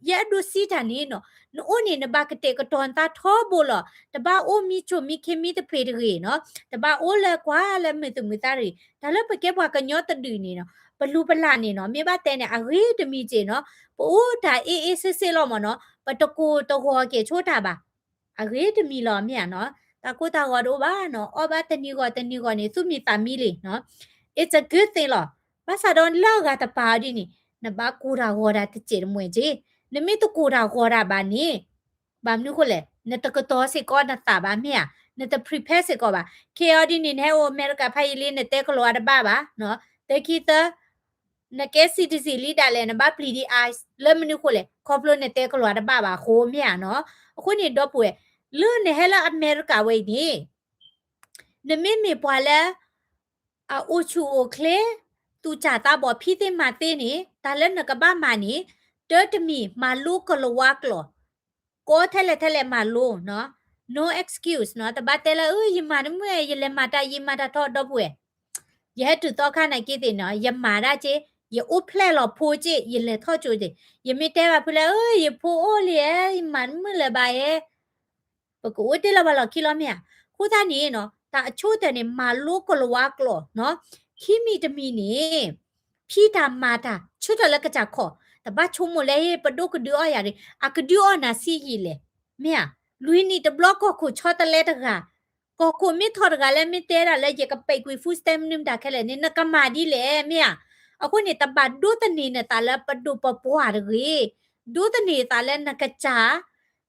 ယအဲၣ်ဒိးစံးတၢ်န့ၣ်နီၤ, နအိၣ်န့ၣ် နဘၣ်ကတဲာ်ကတီၤနသးထီဘိလီၤ, တဘၣ်အိၣ်မံဆိၣ်မံခ့မံသပ့ၤတဂ့ၤနီၤ, တဘၣ်အိၣ်လၢကွၢ်လၢမုာ်သူၣ်မုာ်သးတဂ့ၤ, တၢ်လၢပကဲပှၤကညီတဒူၣ်န့ၣ်နီၤ, ပလူၤပလၢ်န့ၣ်နီၤ, မ့ၢ်ဘၣ်တဲန့ၣ် အဂ့ၤတမံၤစ့ၢ်နီၤ, ပအိၣ်တၢ်အ့ၣ်အ့ၣ်စ့ၢ်စ့ၢ်လီၤမ့ၢ်နီၤ, ပတကိၢ်တဂီၤကဲၤဆိတၢ်ဘၣ် အဂ့ၤတမံၤလီၤမ့ၢ်ဧါနီၤ, တၢ်ကိၢ်တၢ်ဂီၤတအိၣ်ဘၣ်နီၤ, အီၣ်ဘၣ်တနံၤဂီၤတနံၤဂီၤန့ၣ် သူၣ်မံသးမံလံနီၤ, it's a good thing လီၤ, ဘၣ်ဆၣ်ဒီးလၢအဂၤတပၤအီၤဒ်န့ၣ် နဘၣ်ကိၢ်တၢ်ဂီၤတၢ်တစဲးတမှဲးက့, နမ့ၢ်တကိၢ်တၢ်ဂီၤတၢ်ဘၣ်န့ၣ် ဘၣ်မနုၤဃိလဲၣ်, နတကတီၤစ့ၢ်ကီးနသးဘၣ်မ့ၢ်ဧါ, နတ prepare စ့ၢ်ကီးဘၣ်, ခဲအံၤဒ်န့ၣ် နဟဲအိၣ်အမဲရကၤဖးယံာ်လံ နတဲကလီၤအတဘၣ်ဘၣ်, သၢခံသၢ နကဲ citizen လံဒၣ်လဲာ် နဘၣ်ပျံၤဒံး ICE လၢမနုၤဃိလဲၣ်, ခီဖျိနတဲကလီၤတဘၣ်ဘၣ်အဃိမ့ၢ်ဧါနီၤ, အဃိန့ၣ်ဒီပုၢ်ဝဲၢ် လၢနဟဲလၢအမဲရကၤဝဲအံၤန့ၣ် နမ့မ့ၢ်ပှၤလၢ အအိၣ်ဆူၣ်အိၣ်ချ့ သူၣ်စၢ်သးဘီၣ် ဖံးသ့မၤသ့န့ၣ် တၢ်လၢနကဘၣ်မၤန့ၣ် တၢ်တမံၤ မၤလိကလၤဝါကျိာ် ကိးထဲလဲၣ်ထဲလဲၣ်မၤလိနီၤ, no excuse နီၤ, တဘၣ်တဲလၢ အၢ ယမၤတမုာ် ယလဲၤမၤတၢ်ယံာ်မၤတၢ်ထီဒီပုၢ်ဝဲၢ်, ယဟဲတုၤသီခါနာ်က့သ့ၣ်နီၤ ယမၤဒၣ်က့, ယအိၣ်ဖျဲၣ်လီၤဖိက့, ယလဲၤထီၣ်ကၠိက့, ယမ့ၢ်တဲဘၣ်ဖုလၢ အၢ ယဖိအိၣ်လံဧဲ, ယမၤတမုာ်လၢၤဘၣ်ဧဲ ပကအိၣ်တ့ၢ်လၢပှၤလီၢ်ခံလီၤမ့ၢ်ဧါ, အဃိသတးန့ၣ်နီၤ တၢ်အဆိကတၢၢ်န့ၣ် မၤလိကလၤဝါကျိာ်နီၤ, ခံမံၤတမံၤန့ၣ် ဖံးတၢ်မၤတၢ် ဆၢထၢၣ်လၢကစၢ်ခီၣ်, တဘၣ်ဆိကမိၣ်လၢ ဟ့ၣ် ပဒိၣ်ကဒုးအီၣ်ယၤတဂ့ၤ, အကဒုးအီၣ်နၤဆံးယံာ်လဲၣ်, မ့ၢ်ဧါ, လွံၢ်နံၣ်တဘျီကီၢ်ခိၣ်ဆီတလဲတဂၤ, ကီၢ်ခိၣ်မ့ၢ်ထီၣ်တဂၤလၢမ့ၢ်တဲဒၣ်လၢယကပဲာ်ကွံာ် food stamp မနုၤမတၤခဲလၢာ်န့ၣ် နကမၤဒ်လဲၣ် မ့ၢ်ဧါ, အဃိန့ၣ် တဘၣ်ဒိးသန့ၤနသးလၢပဒိၣ်ပပှၢ်တဂ့ၤ, ဒိးသန့ၤသးလၢနကစၢ်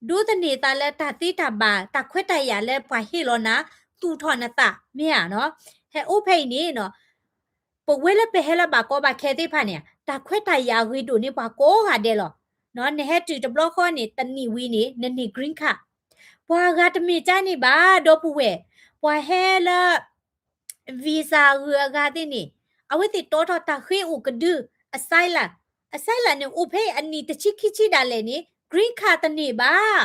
ဒိးသန့ၤသးလၢတၢ်သ့တၢ်ဘၣ် တၢ်ခွဲးတၢ်ယာ်လၢပှၤဟ့ၣ်လီၤနၤ သူၣ်ထီၣ်နသး မ့ၢ်ဧါနီၤ, ဟဲအိၣ်ဖဲအံၤန့ၣ်နီၤ, ပဝဲလၢပဟဲလၢဘၣ်ကီဘၣ်ခဲသ့ၣ်တဖၣ်န့ၣ် တၢ်ခွဲးတၢ်ယာ်အဂ့ၤဒိၣ်န့ၢ်ပှၤကိးဂၤဒဲးလီၤ. နဟဲတုၤတဘျီဃီန့ၣ် တနံၣ်ဝံၤန့ၣ် နန့ၢ် green card, ပှၤဂၤတမ့ၢ်ကန့ၣ်ဘၣ် ဒီပုၢ်ဝဲၢ်, ပှၤဟဲလၢ visa ဂုၤအဂၤသ့ၣ်န့ၣ် အဝဲသ့ၣ်တီထီၣ်တၢ်ဃ့အိၣ်ကဒု asylum, asylum န့ၣ် အိၣ်ဖဲအနံၣ်တဆံခံဆံဒၣ်လဲာ်န့ၣ် green card တန့ၢ်ဘၣ်.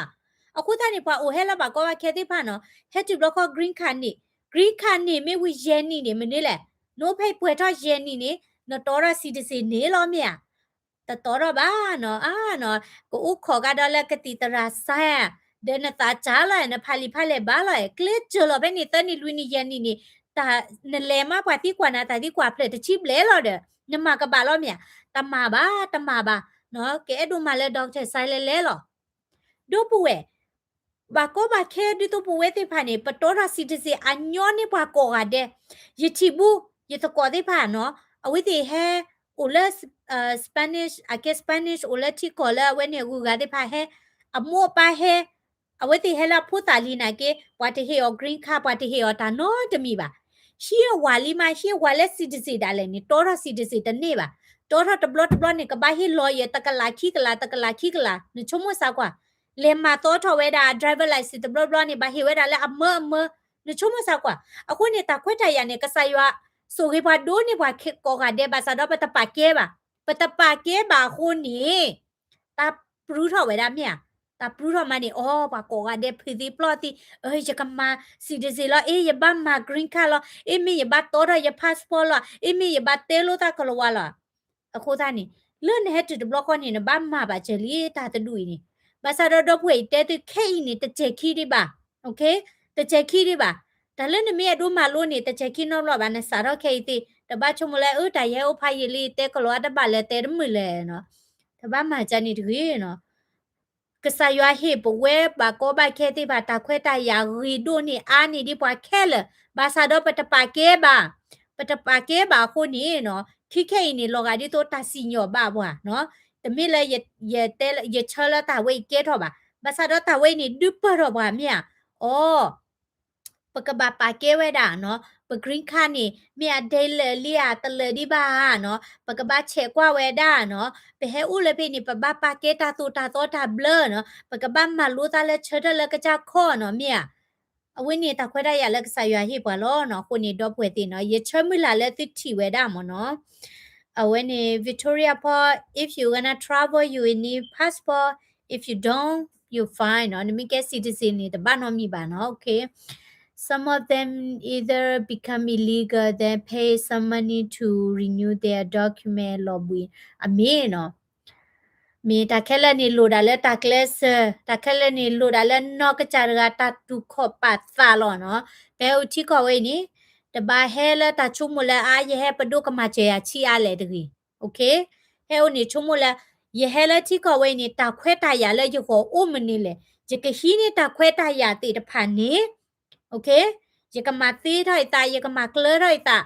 အဃိသတးန့ၣ် ပှၤအိၣ်ဟဲလၢဘၣ်ကီဘၣ်ခဲသ့ၣ်တဖၣ်နီၤ, ဟဲတုၤဘျီဃီ green card န့ၢ်, green card န့ၢ်မ့ၢ်ဝံၤယဲၢ်နံၣ်န့ၣ် မနုၤလဲၣ်, နအိၣ်ဖဲပှဲၤထီၣ်ယဲၢ်နံၣ်န့ၣ် နတီထီၣ် citizen န့ၣ်လီၤမ့ၢ်ဧါ. တတီထီၣ်ဘၣ်နီၤ, အါနီၤ, ကအိၣ်ခိးကဒီးလၢကသံၣ်သရၣ် sign ဒီးနသးစၢ်လီၤဧါ, နဖးလံာ်ဖးလဲၢ်ဘၣ်လီၤဧါ, ကျဲစၢၤလီၤဖဲန့ၣ် သၢနံၣ်လွံၢ်နံၣ်ယဲၢ်နံၣ်န့ၣ်, နလဲၤမးပှၤသံကွၢ်နၤ တၢ်သံကွၢ်ဖျၢၣ်တဆံဘျဲၣ်လီၤဒီး နမၤကဘၣ်လီၤမ့ၢ်ဧါ. တမၤဘၣ်, တမၤဘၣ်, ကအဲၣ်ဒိးမၤလၢ doctor စလဲလဲလီၤ. ဒီပုၢ်ဝဲၢ်, ဘၣ်ကီဘၣ်ခဲဒ်သိးပဝဲသ့ၣ်တဖၣ်န့ၣ် ပတီထီၣ် citizen အညီန့ၢ်ပှၤကိးဂၤဒဲး. ယထံၣ်ဘူး ယသကိးသ့ၣ်တဖၣ်နီၤ, အဝဲသ့ၣ်ဟဲအိၣ်လၢ Spanish, အကဲ Spanish အိၣ်လၢထံကီၢ်လၢအဝဲန့ၣ်အဂုၤအဂၤသ့ၣ်တဖၣ်ဟဲ, အမိၢ်အပၢ်ဟဲ, အဝဲသ့ၣ်ဟဲလၢအဖိသၣ်လံနာ်က့ ပှၤတဟ့ၣ်အီၤ green card, ပှၤတဟ့ၣ်အီၤတၢ်နီတမံၤဘၣ်. ဟံးအဝၤလံမး, ဟံးအဝၤလၢ citizen ဒၣ်လဲာ်န့ၣ် တီထီၣ် citizen တန့ၢ်ဘၣ်. တီထီၣ်တဘျီတဘျီန့ၣ် ကဘၣ်ဟ့ၣ်လီၤယဲၢ် တကလးခံကလး, တကလးခံကလး, နဆိကမိၣ်စ့ၢ်ကွၢ်. လဲၤမၤသီထီၣ်ဝဲဒၣ် driver license တဘျီဘျီန့ၣ် ဘၣ်ဟ့ၣ်ဝဲဒၣ်လၢအမၢအမၢ, နဆိကမိၣ်စ့ၢ်ကွၢ်. အဃိန့ၣ် တၢ်ခွဲးတၢ်ယာ်န့ၣ် ကစၢ်ယွၤဆိၣ်ဂ့ၤပှၤဒိၣ်န့ၢ်ပှၤကိးဂၤဒဲး ဘၣ်ဆၣ်ဒီးပတပာ်ကဲဘၣ်. ပတပာ်ကဲဘၣ်အဃိန့ၣ် တၢ်ပြူထီၣ်ဝဲဒၣ်မ့ၢ်ဧါ. တၢ်ပြူထီၣ်မးန့ၣ် အိ ပှၤကိးဂၤဒဲးဖုးသံပျီၢ်သံ, အၢ ယကမၤ citizen လီၤ, အ့ ယဘၣ်မၤ green card လီၤ, အ့ မ့ၢ်ယဘၣ်တီထီၣ်ယ passport လီၤ, အ့ မ့ၢ်ယဘၣ်တဲလိာ်သးကလၤဝါလီၤ. အဃိသတးန့ၣ် လၢနဟဲတုၤတဘျီဃီန့ၣ် နဘၣ်မၤဘၣ်စၢၤလံတၢ်တဒူၣ်အံၤန့ၣ်. ဘၣ်ဆၣ်ဒီးဒီပုၢ်ဝဲၢ်အံၤတဲသုခဲအံၤန့ၣ် တစဲးခံဒံးဘၣ်, တစဲးခံဒံးဘၣ်. တၢ်လၢနမ့ၢ်အဲၣ်ဒိးမၤလိန့ၣ် တစဲးခံနီတဘျီဘၣ်, နစးထီၣ်ခဲအံၤသ့, တဘၣ်ဆိကမိၣ်လၢ အၢ တၢ်ယဟဲအိၣ်ဖးယံာ်လံ တဲကလၤဝါတဘၣ်လၢၤ တဲတမုာ်လၢၤနီၤ. တဘၣ်မၤကန့ၣ်တဂ့ၤနီၤ. ကစၢ်ယွၤဟ့ၣ်ပဝဲဘၣ်ကီဘၣ်ခဲသ့ၣ်တဖၣ် တၢ်ခွဲးတၢ်ယာ်ဂ့ၤဒိၣ်န့ၢ်အါန့ၢ်ဒ်ပှၤခဲလၢာ်, ဘၣ်ဆၣ်ဒီးပတပာ်ကဲဘၣ်, ပတပာ်ကဲဘၣ်အဃိန့ၣ်နီၤ, ခံခဲအံၤန့ၣ် လီၤဂာ်ဒ်သိးတၢ်စံၣ်ညီၣ်ဘၣ်ပှၤနီၤ. တမ့ၢ်လၢ ယဆၢလၢတၢ်ဝဲအံၤကဲထီၣ်ဘၣ်, ဘၣ်ဆၣ်ဒီးတၢ်ဝဲအံၤန့ၣ် ဒုးပၢၢ်ထီၣ်ပှၤမ့ၢ်ဧါ. အိ ပကဘၣ်ပာ်ကဲဝဲဒၣ်နီၤ, ပ green card န့ၣ် မ့ၢ်အဒဲလၢာ်လံဧါ တလၢာ်ဒံးဘၣ်ဧါနီၤ, ပကဘၣ်ဆဲးကွၢ်ဝဲဒၣ်နီၤ, ပဟဲအိၣ်လၢဖဲန့ၣ် ပဘၣ်ပာ်ကဲတၢ်သိၣ်တၢ်သီတၢ်ဘျၢနီၤ, ပကဘၣ်မၤလိသးလၢဆၢထၢၣ်လၢကစၢ်ခီၣ်နီၤ မ့ၢ်ဧါ. အဝဲန့ၣ်တၢ်ခွဲးတၢ်ယာ်လၢကစၢ်ယွၤဟ့ၣ်ပှၤလီၤနီၤ, အဃိန့ၣ်ဒီပုၢ်ဝဲၢ်သ့ၣ်နီၤ, ယဆၢမုၢ်လၢ်လၢသုထံၣ်ဝဲဒၣ်မ့ၢ်နီၤ. အဝဲန့ၣ် Victoria Paul, if you gonna travel, you will need passport. If you don't, you fine နီၤ, နမ့ၢ်ကဲ citizen န့ၣ် တဘၣ်နီတမံၤဘၣ်နီၤ, okay. Some of them either become illegal, then pay some money to renew their document လီၤဘှံး, အမ့ၢ်နီၤ. မ့ၢ်တၢ်ခဲလၢာ်န့ၣ်လိၣ်ဒၣ်လၢတၢ်ကျဲးစၢး, တၢ်ခဲလၢာ်န့ၣ်လိၣ်ဒၣ်လၢနီၢ်ကစၢ်တဂၤတၢ်တူၢ်ခီၣ်ပာ်သးလီၤနီၤ. ပဟဲအိၣ်ထံကီၢ်ဝဲအံၤန့ၣ် တဘၣ်ဟဲလၢတၢ်ဆိကမိၣ်လၢအါ ယဟဲပဒိၣ်ကမၤစၢၤယၤဆံးအါလဲၣ်တဂ့ၤ, okay. ဟဲအိၣ်န့ၣ်ဆိကမိၣ်လၢ ယဟဲလၢထံကီၢ်ဝဲအံၤန့ၣ် တၢ်ခွဲးတၢ်ယာ်လၢယဂီၢ်အိၣ်မနုၤလဲၣ်, ယကဟံးန့ၢ်တၢ်ခွဲးတၢ်ယာ်သ့ၣ်တဖၣ်န့ၣ် okay, ယကမၤသ့ထီၣ်ယသး, ယကမၤကျၢၤထီၣ်ယသး,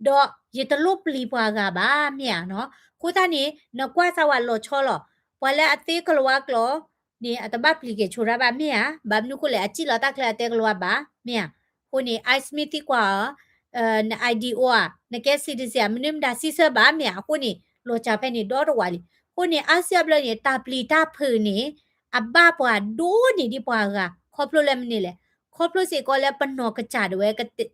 ဒီးယတလိၣ်ပျံၤပှၤဂၤဘၣ် မ့ၢ်ဧါနီၤ. အဃိသတးန့ၣ် နကွၢ်စၢ်ဝဲလီၤဆီလီၤ. ပှၤလၢအသ့ကလၤဝါကျိာ်န့ၣ် အတဘၣ်ပျံၤက့ၤဆိဒၣ်ဘၣ် မ့ၢ်ဧါ. ဘၣ်မနုၤအဃိလဲၣ်, အစံၣ်လီၤတၢ်ချၢအသ့ကလၤဝါဘၣ် မ့ၢ်ဧါ. အဃိန့ၣ် ICE မ့ၢ်သံကွၢ်အီၤ န ID အိၣ်ဧါ, နကဲ citizen ဧါ, မနုၤမတၤစံးဆၢဘၣ် မ့ၢ်ဧါ. အဃိန့ၣ် လီၤစၢ်ဖဲန့ၣ်ဒီတဝးလံ. အဃိန့ၣ် ICE အဘျီန့ၣ် တၢ်ပျံၤတၢ်ဖုးန့ၣ် အဘၣ်ပှၤဒိၣ်န့ၢ်ဒံးပှၤဂၤ ခီဖျိလၢမနုၤလဲၣ်. ခီဖျိစ့ၢ်ကီးလၢပနီၢ်ကစၢ်ဒၣ်ဝဲ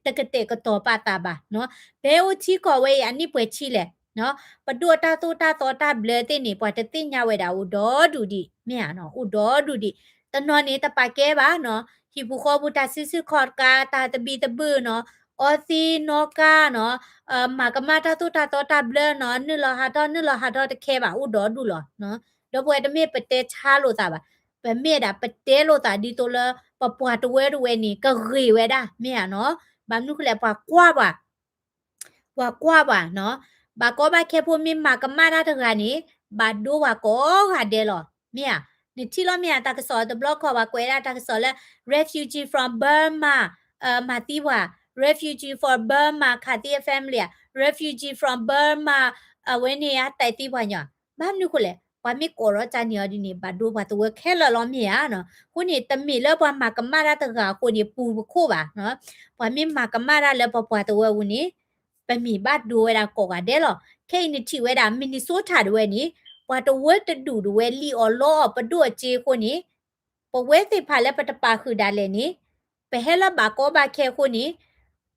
တကတဲာ်ကတီၤပာ်သးဘၣ်နီၤ. ပဟဲအိၣ်ထံကီၢ်ဝဲအံၤ အနံၣ်ပှဲၤဆံလဲၣ်နီၤ, ပဒိၣ်တၢ်သိၣ်တၢ်သီတၢ်ဘျၢသ့ၣ်န့ၣ် ပှၤတသ့ၣ်ညါဝဲဒၣ်အိၣ်ဒီဒူၣ်ဒံး မ့ၢ်ဧါနီၤ, အိၣ်ဒီဒူၣ်ဒံး. တနီၤန့ၣ် တပာ်ကဲဘၣ်နီၤ, ဟံၣ်ပူၤဃီပူၤ တၢ်စုဆူၣ်ခီၣ်ကး တၢ်သဘံၣ်သဘုၣ်နီၤ, အီသံးနီၣ်ကါနီၤ, မၤကမၣ်တၢ်သိၣ်တၢ်သီတၢ်ဘျၢနီၤ, နုာ်လီၤဟးထီၣ် နုာ်လီၤဟးထီၣ်တခဲဘၣ် အိၣ်ဒီဒူၣ်လီၤ. ဒီပုၢ်ဝဲၢ် တမ့ၢ်ပတဲဆါလိာ်သးဘၣ်, ပမ့ၢ်ဒၣ်ပတဲလိာ်သးဒ်သိးလၢ ပပှၤတဝၢတဝဲန့ၣ် ကဂ့ၤဝဲဒၣ် မ့ၢ်ဧါနီၤ. ဘၣ်မနုၤဃိလဲၣ် ပှၤကွၢ်ပှၤ ပှၤကွၢ်ပှၤနီၤ. ဘၣ်ကီဘၣ်ခဲဖိမ့ၢ်မၤကမၣ်တၢ်တဂၤန့ၣ် ဘၣ်ဒိပှၤကိးဂၤဒဲးလီၤ မ့ၢ်ဧါ. နထံၣ်လီၤမ့ၢ်ဧါ တၢ်ကစီၣ်တဘျီခီၣ် ပှၤကွဲးဒၣ်တၢ်ကစီၣ်လၢ refugee from Burma မၤသံပှၤ, refugee from Burma ခးသံအ family ဧါ, refugee from Burma အဝဲန့ၣ် အတဲသံပှၤညီ, ဘၣ်မနုၤဃိလဲၣ် ပှၤမ့ၢ်ကိးထီၣ်ကန့ၢ်အီၤဒ်န့ၣ် ဘၣ်ဒိပှၤတဝၢခဲလၢာ်လီၤ မ့ၢ်ဧါနီၤ. အဃိန့ၣ် တမ့ၢ်လၢပှၤမၤကမၣ်တၢ်တဂၤအဃိန့ၣ် ပူၤပခိၣ်ဘၣ်နီၤ. ပှၤမ့ၢ်မၤကမၣ်တၢ်လၢပပှၤတဝၢပူၤန့ၣ် ပမ့ၢ်ဘၣ်ဒိဝဲဒၣ်ကိးဂၤဒဲးလီၤ. ခဲအံၤနထံၣ်ဝဲဒၣ် Minnesota တဝဲန့ၣ် ပှၤတဝၢတဒူၣ်တဝဲ လံၣ်အီၤလီအီၤပဒိၣ်အစ့အဃိန့ၣ် ပဝဲသ့ၣ်တဖၣ်လၢပတပာ်ဃုာ်ဒၣ်လဲာ်န့ၣ် ပဟဲလၢဘၣ်ကီဘၣ်ခဲအဃိန့ၣ်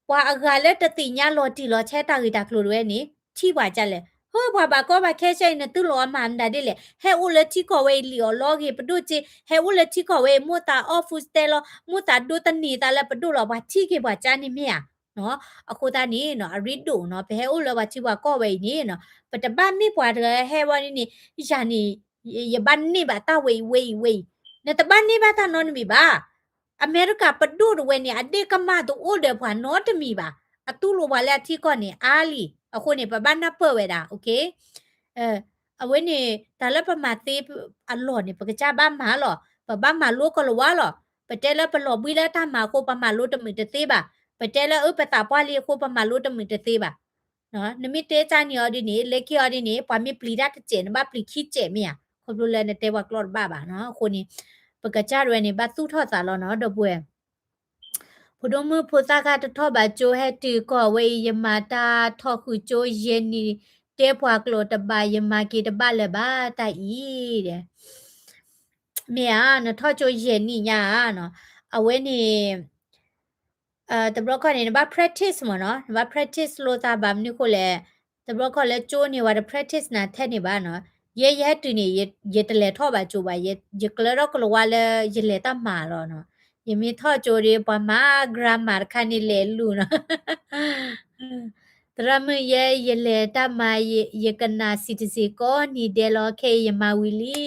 ပှၤအဂၤလၢတသ့ၣ်ညါလီၤတံၢ်လီၤဆဲးတၢ်ဂ့ၢ်တၢ်ကျိၤတဝဲန့ၣ် ထံၣ်ပှၤဒ်လဲၣ်, ဟၢ ပှၤဘၣ်ကီဘၣ်ခဲဆဲအံၤ နသုလီၤအီၤမၤမတၤဒ်လဲၣ်, ဟဲအိၣ်လၢထံကီၢ်ဝဲအံၤ လံၣ်အီၤလီဂ့ၤပဒိၣ်စ့, ဟဲအိၣ်လၢထံကီၢ်ဝဲအံၤ မိၣ်သးအီၣ် food stamp လီၤ, မိၣ်သးဒိတန့ၢ်သးလၢပဒိၣ်လီၤ, ပှၤထံၣ်က့ၤပှၤကန့ၣ် မ့ၢ်ဧါ. အဃိသတးန့ၣ်နီၤ အရ့ဒိၣ်နီၤ ပဟဲအိၣ်လၢပှၤထံပှၤကီၢ်ဝဲအံၤန့ၣ်နီၤ ပတဘၣ်မ့ၢ်ပှၤတဂၤဟဲဝဲန့ၣ်န့ၣ် ယၤန့ၣ် ယဘၣ်န့ၢ်ဘၣ်တၢ်ဝဲအံၤဝဲအံၤဝဲအံၤ နတဘၣ်န့ၢ်ဘၣ်တၢ်နီတမံၤဘၣ်. အမဲရကၤပဒိၣ်တဝဲန့ၣ် အဒ့ၣ်ကမၢ်တအိၣ်ဒီးပှၤနီတမံၤဘၣ်. အတူၢ်လိာ်ပှၤလၢအထံကီၢ်န့ၣ်အါလံ. အဃိန့ၣ် ပဘၣ်နၢ်ပၢၢ်ဝဲဒၣ် okay. အဝဲန့ၣ် တၢ်လၢပမၤသ့အလီၢ်န့ၣ် ပကစၢ်ဘၣ်မၤလီၤ. ပဘၣ်မၤလိကလၤဝါလီၤ. ပတဲလၢပလီၤဘှံးလၢတၢ်မၤအဃိ ပမၤလိတမုာ်တသ့ဘၣ်. ပတဲလၢအၢပသးပှၢ်လံအဃိ ပမၤလိတမုာ်တသ့ဘၣ်. နမ့ၢ်တဲကၢ်န့ၣ်အီၤဒ်န့ၣ် လၢခံအီၤဒ်န့ၣ် ပှၤမ့ၢ်ပျံၤတၢ်တစဲး နဘၣ်ပျံၤခံစဲးမ့ၢ်ဧါ. ခီဖျိလၢနတဲပှၤကျိာ်တဘၣ်ဘၣ်နီၤ. အဃိန့ၣ် ပကစၢ်တဝဲန့ၣ် ဘၣ်သူၣ်ထီၣ်သးလီၤနီၤ ဒီပုၢ်ဝဲၢ် ဖိဒိၣ်မုၣ်ဖိသၣ်ခါတထီၣ်ဘၣ်ကၠိဟဲတုၤကီၢ်ဝဲအံၤ ယမၤတၢ်ထီၣ်ဃုာ်ကၠိယဲၢ်နံၣ် တဲပှၤကျိာ်တဘၣ် ယမၤက့ၤတဘၣ်လၢၤဘၣ်တၢ်အံၤဒီး မ့ၢ်ဧါ နထီၣ်ကၠိယဲၢ်နံၣ်ညါဧါနီၤ. အဝဲန့ၣ် တဘျီခီန့ၣ် နဘၣ် practice မ့ၢ်နီၤ, နဘၣ် practice လိာ်သးဘၣ်မနုၤဃိလဲၣ်, တဘျီခီလၢကၠိန့ၣ် ဝဲတ practice နၤထဲန့ၣ်ဘၣ်နီၤ. ယဲယဟဲတုၤန့ၣ် ယတလဲၤထီၣ်ဘၣ်ကၠိဘၣ်, ယကျၢၤထီၣ်ကလၤဝါလၢယလဲၤတၢ်မၤလီၤနီၤ. ယမ့ၢ်ထီၣ်ကၠိဒီး ပှၤမၤ grammar တခါန့ၣ်လဲၤလူၤနီၤ. သရၣ်မုၣ်ယဲ ယလဲၤတၢ်မၤ ယကနၣ် citizen ကိးနံၤဒဲးလီၤ, ခဲအံၤယမၤဝံၤလံ.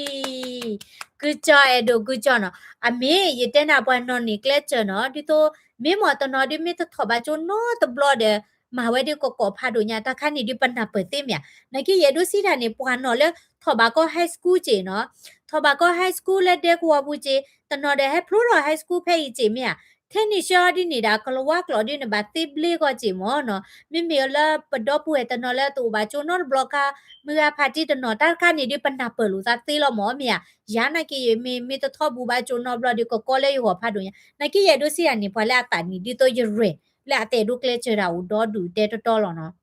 ကုကၠီ အဲၣ်ဒိးကုကၠီနီၤ. အမ့ၢ်ယတဲနၤပှၤနီၢ်န့ၣ်ကျဲစၢၤနီၤ, ဒ်သိး မ့ၢ်မ့ၢ်တနီၤဒုးမ့ၢ်တထီၣ်ဘၣ်ကၠိနီတဘျီဒီး မၤဝဲဒ်ကကိးဖးဒိၣ်ညါ, တၢ်ခါန့ၣ်ဒုးပနၢ်ပၢၢ်သ့မ့ၢ်ဧါ. နာ်က့ယအဲၣ်ဒိးစံးတၢ်န့ၣ် ပှၤနီၢ်လၢထီၣ်ဘၣ်ကီ high school က့နီၤ, ထီၣ်ဘၣ်ကီ high school လၢဒဲကဝီၤပူၤက့, တနီၤဒီးဟဲဖျိထီၣ် high school ဖဲအံၤက့မ့ၢ်ဧါ. ထဲန့ၣ်ဆှၢအီၤဒ်န့ၣ်ဒီး ကလၤဝါကျိာ်ဒုးနဘၣ်သ့ဘျ့ကီၢ်က့မ့ၢ်နီၤ. မ့မ့ၢ်လၢပဒီပုၢ်ဝဲၢ်တနီၤလၢတအိၣ်ဘၣ်ကၠိနီတဘျီခါ, မုၢ်ဂၤဖးတံၢ်တနီၤ တၢ်တခါန့ၣ်ဒုးပနၢ်ပၢၢ်လိာ်သးသ့လီၤမ့ၢ်ဧါ. ယၤနာ်က့ယမ့ၢ် မ့ၢ်တထီၣ်ဘူးဘၣ်ကၠိနီတဘျီဒီး ကကိးလၢယဂီၢ်ဖးဒိၣ်ညါ. နာ်က့ယအဲၣ်ဒိးစံးတၢ်န့ၣ် ပှၤလၢအသးနံၣ်ဒ်သိးယရဲၣ်လၢအတအဲၣ်ဒိးကျဲစၢၤတၢ်အိၣ်ဒီဒူၣ်တဲတီတီလီၤနီၤ.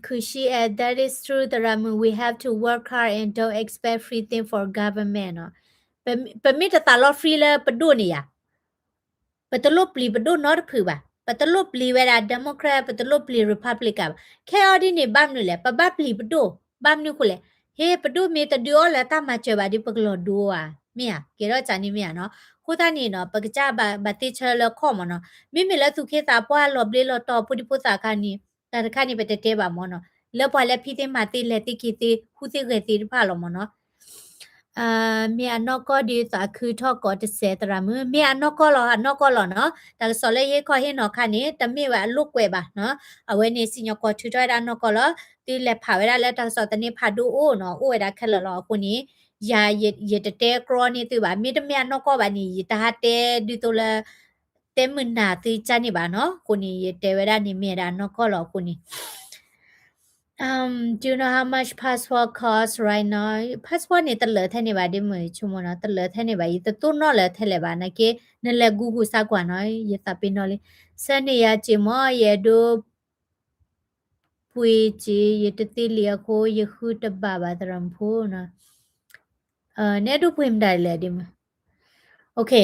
ခုၣ်ရှံအဲၣ်, that is true သရၣ်မုၣ်, we have to work hard and don't expect free thing for government နီၤ. ပမ့ၢ်တသးလီ free လၢပဒိၣ်န့ၣ်ယၤ, ပတလိၣ်ပျံၤပဒိၣ်နီတဖုဘၣ်. ပတလိၣ်ပျံၤဝဲဒၣ် Democrat, ပတလိၣ်ပျံၤ Republican ဘၣ်. ခဲအံၤဒ်န့ၣ် ဘၣ်မနုၤလဲၣ်, ပဘၣ်ပျံၤပဒိၣ်, ဘၣ်မနုၤဃိလဲၣ်. ဟ့ ပဒိၣ်မ့ၢ်တဒုးအီၣ်လၢတၢ်မၤစၢၤဘၣ်ဒီး ပကလီၤဒိဧါ, မ့ၢ်ဧါ, ကဲထီၣ်ကၢ်န့ၣ်မ့ၢ်ဧါနီၤ. အဃိသတးန့ၣ်နီၤ ပကစၢ်ဘၣ်သ့ဆၢလၢခီၣ်မ့ၢ်နီၤ. မ့မ့ၢ်လၢသူၣ်က့သးပှၢ်လီၤဘျ့လီၤတီၤ ဖိဒံဖိသၣ်ခါန့ၣ် တၢ်တခါန့ၣ် ပတတဲဘၣ်မ့ၢ်နီၤ. လၢပှၤလၢဖံးသ့မၤသ့လဲၤသ့က့ၤသ့ ဟူးသ့ဂဲၤသ့တဖၣ်လီၤမ့ၢ်နီၤ. မ့ၢ်အနီၢ်ကီၢ်ဒုးသးခုထီၣ်ကိးတစဲးသရၣ်မုၣ်, မ့ၢ်အနီၢ်ကီၢ်လီၤ, အနီၢ်ကီၢ်လီၤနီၤ. တၢ်ကစီၣ်လၢယဟ့ၣ်ခီဟ့ၣ်နီၤခါန့ၣ် တမ့ၢ်ဝဲအလိာ်ကွဲးဘၣ်နီၤ. အဝဲန့ၣ်စံၣ်ညီၣ်ကွီၢ်ထုးထီၣ်ဝဲဒၣ်နီၢ်ကီၢ်လီၤ. သုလဲၤဖးဝဲဒၣ်လၢတၢ်ကစီၣ်သန့ဖးဒိၣ်အိၣ်နီၤ, အိၣ်ဝဲဒၣ်ခဲလၢာ်လီၤ. အဃိန့ၣ် ယၤ ယတတဲကြီန့ၢ်သုဘၣ်. မ့တမ့ၢ်အနီၢ်ကီၢ်ဘၣ်န့ၣ် ယတဟးတဲဒ်သိးလၢ တဲမုာ်နၢ်သုကၢ်န့ၣ်ဘၣ်နီၤ. အဃိန့ၣ် ယတဲဝဲဒၣ်န့ၣ်မ့ၢ်ဝဲဒၣ်နီၢ်ကီၢ်လီၤအဃိန့ၣ် Do you know how much passport cost right now? Passport န့ၣ် တလၢာ်ထဲန့ၣ်ဘၣ် ဒ်မုၢ်ဆိကမိၣ်နီၤ, တလၢာ်ထဲန့ၣ်ဘၣ်, ယတတိၢ်နီၣ်လၢာ်ထဲလဲၣ်ဘၣ်. နာ်က့ နလဲၤ Google စၢ်ကွၢ်နီၤ, ယသးပ့ၤနီၣ်လံ. ဆၢန့ၢ်ယၤစ့ၢ်မ့ၢ် ယအဲၣ်ဒိး ပှ့ၤစ့ၢ် ယတသ့လံအဃိ ယဃုတဘၣ်ဘၣ်သရၣ်မုၣ်ဖိနီၤ. နအဲၣ်ဒိးပှ့ၤမတၤလဲၣ်ဒ်မုၢ်. ကဲ,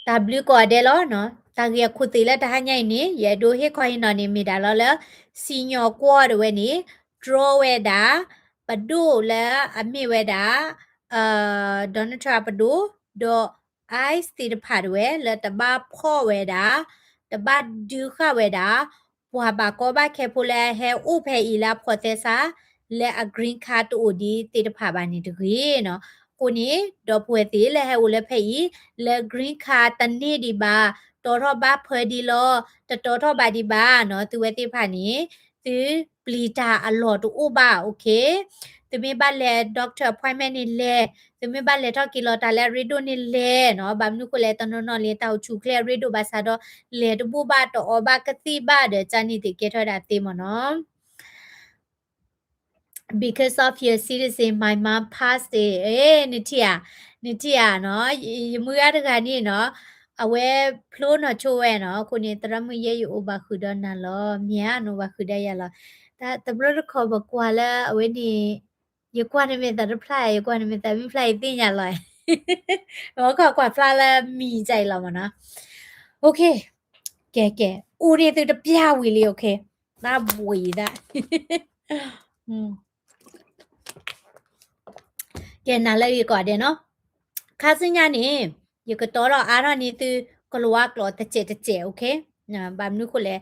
တၢ်ဘျုးကိးဂၤဒဲးလီၤနီၤ. တၢ်ဂ့ၢ်အခိၣ်သ့ၣ်လၢတဟါညါအံၤန့ၣ် ယအဲၣ်ဒိးဟ့ၣ်ခီဟ့ၣ်နီၤန့ၣ် မ့ၢ်ဒၣ်လီၤလၢ စံၣ်ညီၣ်ကွီၢ်တဝဲန့ၣ် ဒြီဝဲဒၣ် ပဒိၣ်လၢအမ့ၢ်ဝဲဒၣ် Donald Trump ပဒိၣ် ဒီး ICE သ့ၣ်တဖၣ်တဝဲ လၢတဘၣ်ဖီၣ်ဝဲဒၣ် တဘၣ်ဒုးဃာ်ဝဲဒၣ် ပှၤဘၣ်ကီဘၣ်ခဲဖိလၢအဟဲအိၣ်ဖဲအံၤလၢအဖိးသဲစး လၢအ green card တအိၣ်ဒံးသ့ၣ်တဖၣ်ဘၣ်န့ၣ်တဂ့ၤနီၤ. အဃိန့ၣ် ဒီပုၢ်ဝဲၢ်သ့ၣ်လၢဟဲအိၣ်လၢဖဲအံၤ လၢ green card တန့ၢ်ဒံးဘၣ်, တီထီၣ်ဘၣ်ဖၢဒံးလီၤ, တတီထီၣ်ဘၣ်ဒံးဘၣ်နီၤ, သုဝဲသ့ၣ်တဖၣ်န့ၣ် သုပျံၤတၢ်အလီၢ်တအိၣ်ဘၣ်, okay. သုမ့ၢ်ဘၣ်လဲၤ doctor appointment န့ၣ်လဲၤ, သုမ့ၢ်ဘၣ်လဲၤထီၣ်က့ၤလီၤတၢ်လၢအရ့ဒိၣ်န့ၣ်လဲၤနီၤ, ဘၣ်မနုၤဃိလဲၣ် တနီၤနီၤလံ တၢ်အိၣ်ဆူၣ်အိၣ်ချ့အရ့ဒိၣ်ဘၣ်ဆၣ်ဒီး လဲၤတဘူၣ်ဘၣ်တအီၣ်ဘၣ်ကသံၣ်ဘၣ်ဒီး ကၢ်န့ၣ်သ့ၣ်ကဲထီၣ်ဝဲဒၣ်သ့မ့ၢ်နီၤ. Because of your citizen, my mom passed it. နထံၣ်ဧါ, နထံၣ်ဧါနီၤ, ယမုၢ်ဂၤတဂၤန့ၣ်နီၤ, အဝဲဖျိနီၢ်ဆိဝဲနီၤ, အဃိန့ၣ် သရၣ်မုၣ်ယဲ ယအိၣ်ဘၣ်ဃုာ်ဒီးနၤလီၤ, မ့ၢ်ဧါ, နအိၣ်ဘၣ်ဃုာ်ဒီးယၤလီၤ. တဘျီတခီၣ်ပကွၢ်လၢအဝဲန့ၣ် ယကွၢ်န့ၢ်မ့ၢ်သးတဖျါ, ယကွၢ်န့ၢ်မ့ၢ်သးမ့ၢ်ဖျါယသ့ၣ်ညါလီၤ. ပခီၣ်ကွၢ်ဖျါလၢမံၤကၢ်အံၤလီၤမ့ၢ်နီၤ. Okay, ကဲကဲ, အိၣ်န့ၢ်သုတပျၢ်ဝံၤလံ, okay, နဘှံးဒၣ် ကဲ နၤလၢဂ့ၤကိးဂၤဒဲးနီၤ. ခါဆူညါန့ၣ် ယကတီထီၣ်အါထီၣ်န့ၢ်သု ကလၤဝါကျိာ်တစဲးတစဲး, okay. ဘၣ်မနုၤဃိလဲၣ်,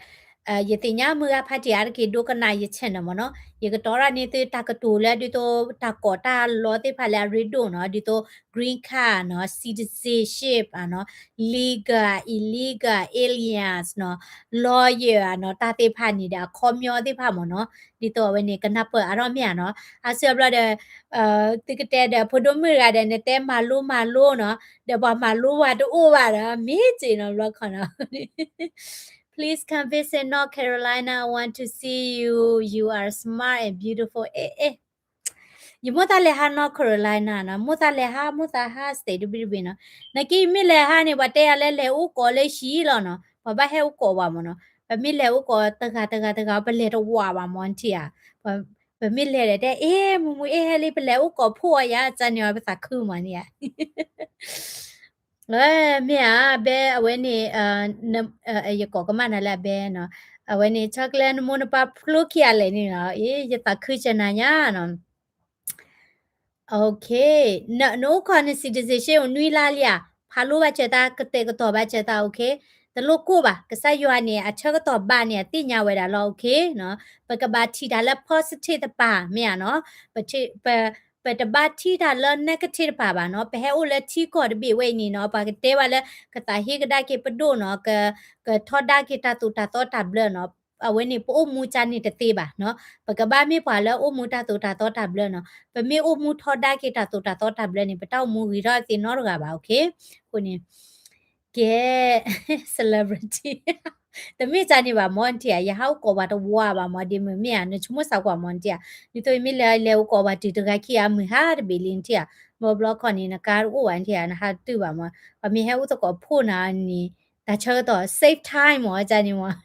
ယသ့ၣ်ညါမုၢ်ဂၤဖးတံၢ်အါတက့ၢ် ဒိကနၣ်ယ channel မ့ၢ်နီၤ, ယကတီၤရၣ်န့ၢ်သုတၢ်ကတိၤလၢဒ်သိးတၢ်ကိးတၢ်လီသ့ၣ်တဖၣ်လၢအရ့ဒိၣ်နီၤ, ဒ်သိး green card နီၤ, citizenship နီၤ, legal illegal aliens နီၤ, lawyer နီၤ, တၢ်သ့ၣ်တဖၣ်န့ၣ်ဒီးအခီပညီသ့ၣ်တဖၣ်မ့ၢ်နီၤ, ဒ်သိးအဝဲန့ၣ်ကနၢ်ပၢၢ်အါထီၣ်မ့ၢ်ဧါနီၤ, အါစုအဘျီဒီး သုကတဲဒီးဖိဒိၣ်မုၣ်တဂၤဒီး နတဲမၤလိမၤလိနီၤ, ဒီးပှၤမၤလိပှၤတအိၣ်ဘၣ်ဒီး မ့ၢ်စ့ၢ်နီၤ ဘျီခီနီၤ Please come visit North Carolina. I want to see you. You are smart and beautiful. အဲ အဲ ယမိၣ်သးလဲၤဟး North Carolina နီၤ, မိၣ်သးလဲၤဟး မိၣ်သးဟး state တဘ့ၣ်တဘ့ၣ်နီၤ, နာ်က့မ့ၢ်လဲၤဟးန့ၣ် ပှၤတဲယၤလၢလဲၤအိၣ်ကိးလၢဟံၣ်လီၤနီၤ, ပှၤဘၣ်ဟဲအိၣ်ကိးဝဲမ့ၢ်နီၤ, ပမ့ၢ်လဲၤအိၣ်ကိးတဂၤတဂၤတဂၤ ပလဲၤတဝးဘၣ်မ့ၢ်ထံၣ်ဧါ, ပမ့ၢ်လဲၤဒီးတဲ အ့ မူမူ အ့ ဟဲလံ ပလဲၤအိၣ်ကိးဖှိၣ်အီၤယၤ ကန့ၣ်အီၤ ပသးခုမ့ၢ်န့ၣ်ဧါ မ့ၢ်ဧါ ဘဲအဝဲန့ၣ် ယကိးကမၣ်နၤလၢအဘဲနီၤ, အဝဲန့ၣ် chocolate နမိၢ်နပၢ်ဖျိခံဂၤလဲၣ်န့ၣ်နီၤ, အ့ ယသးခုကနၤညါနီၤ, OK, နအိၣ်ခိးန citizenship အိၣ်နွံလါလံဧါ, ဖးလိဘၣ်စၢၤသး ကတဲာ်ကတီၤဘၣ်စၢၤသး OK, တလိၣ်ကိၢ်ဘၣ်, ကစၢ်ယွၤန့ၣ် အဆၢကတီၢ်ဘၣ်န့ၣ် အသ့ၣ်ညါဝဲဒၣ်လီၤ OK နီၤ, ပကဘၣ်ထံၣ်တၢ်လၢ positive တပၤ မ့ၢ်ဧါနီၤ, ပ ပတဘၣ်ထံၣ်တၢ်လၢ negative တပၤဘၣ်နီၤ, ပဟဲအိၣ်လၢထံကီၢ်တဘ့ၣ်ဝဲအံၤန့ၣ်နီၤ, ပှၤကတဲဘၣ်လၢ ကသးဟ့ကဒါက့ၤပဒိၣ်နီၤ, က ကထီဒါက့ၤတၢ်သိၣ်တၢ်သီတၢ်ဘျၢနီၤ, အဝဲန့ၣ် ပအိၣ်မူကန့ၣ်တသ့ဘၣ်နီၤ, ပကဘၣ်မ့ၢ်ပှၤလၢအိၣ်မူတၢ်သိၣ်တၢ်သီတၢ်ဘျၢနီၤ, ပမ့ၢ်အိၣ်မူထီဒါက့ၤတၢ်သိၣ်တၢ်သီတၢ်ဘျၢန့ၣ် ပတၢ်အိၣ်မူဂ့ၤထီၣ်သ့နီတဂၤဘၣ် OK, အဃိန့ၣ် ကဲ celebrity တမ့ၢ်ကန့ၣ်ဘၣ်မ့ၢ်ထံၣ်ဧါ, ယဟးအိၣ်ကိးပှၤတဝးဘၣ်မ့ၢ် ဒ်မုၢ်မ့ၢ်ဧါ, နဆိကမိၣ်စ့ၢ်ကီးမ့ၢ်ထံၣ်ဧါ, ဒ်သိးယမ့ၢ်လဲၤလဲၤအိၣ်ကိးပှၤတုၤတဂၤခံဂၤ မုၢ်ဟါတဘ့ၣ်လံနထံၣ်ဧါ, မ့ၢ်ဘျီခီန့ၣ် နကါတအိၣ်ဘၣ်နထံၣ်ဧါ, နဟးတတုာ်ဘၣ်မ့ၢ်, ပှၤမ့ၢ်ဟဲအိၣ်သကိးဖှိၣ်နၤန့ၣ် တၢ်ဆၢကတီၢ် save time မ့ၢ်ကန့ၣ်မ့ၢ်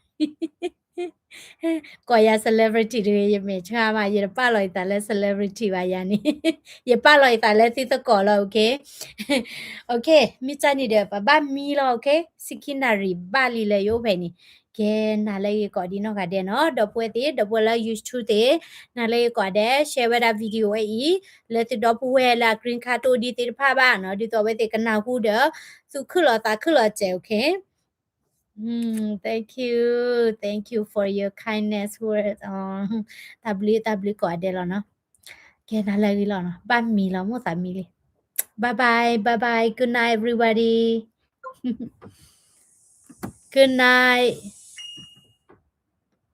ကိးယၤ celebrity တဂ့ၤ, ယမဲာ်ဆှးမး ယတပာ်လီၤယသးလၢ celebrity ဘၣ်ယၤန့ၣ်, ယပာ်လီၤယသးလၢသုသကိးလီၤ OK, OK, မ့ၢ်ကန့ၣ်ဒီး ပဘၣ်မံလီၤ OK, ဆံခံနၣ်ရံၣ်ဘၣ်လံလၢယအိၣ်ဖဲန့ၣ်, ကဲ နၤလၢဂ့ၤကိးဒံးနီၢ်ဂၤဒဲးနီၤ, ဒီပုၢ်ဝဲၢ်သ့ၣ် ဒီပုၢ်ဝဲၢ်လၢ YouTube သ့ၣ်, နၤလၢဂ့ၤကိးဂၤဒဲး share ဝဲဒၣ် video ဝဲအံၤ လၢသုဒီပုၢ်ဝဲၢ်လၢအ green card တအိၣ်ဒံးသ့ၣ်တဖၣ်ဘၣ်နီၤ, ဒ်သိးအဝဲသ့ၣ်ကနၢ်ဟူဒီး သူၣ်ခုၣ်လီၤသးခုၣ်လီၤစဲး OK, thank you, thank you for your kindness word, တၢ်ဘျုး တၢ်ဘျုးကိးဂၤဒဲးလီၤနီၤ, ကဲ နၤလၢဂ့ၤလီၤနီၤ, ဘၣ်မံလီၤ မိၣ်သးမံလံ, bye bye, bye bye, good night everybody, good night.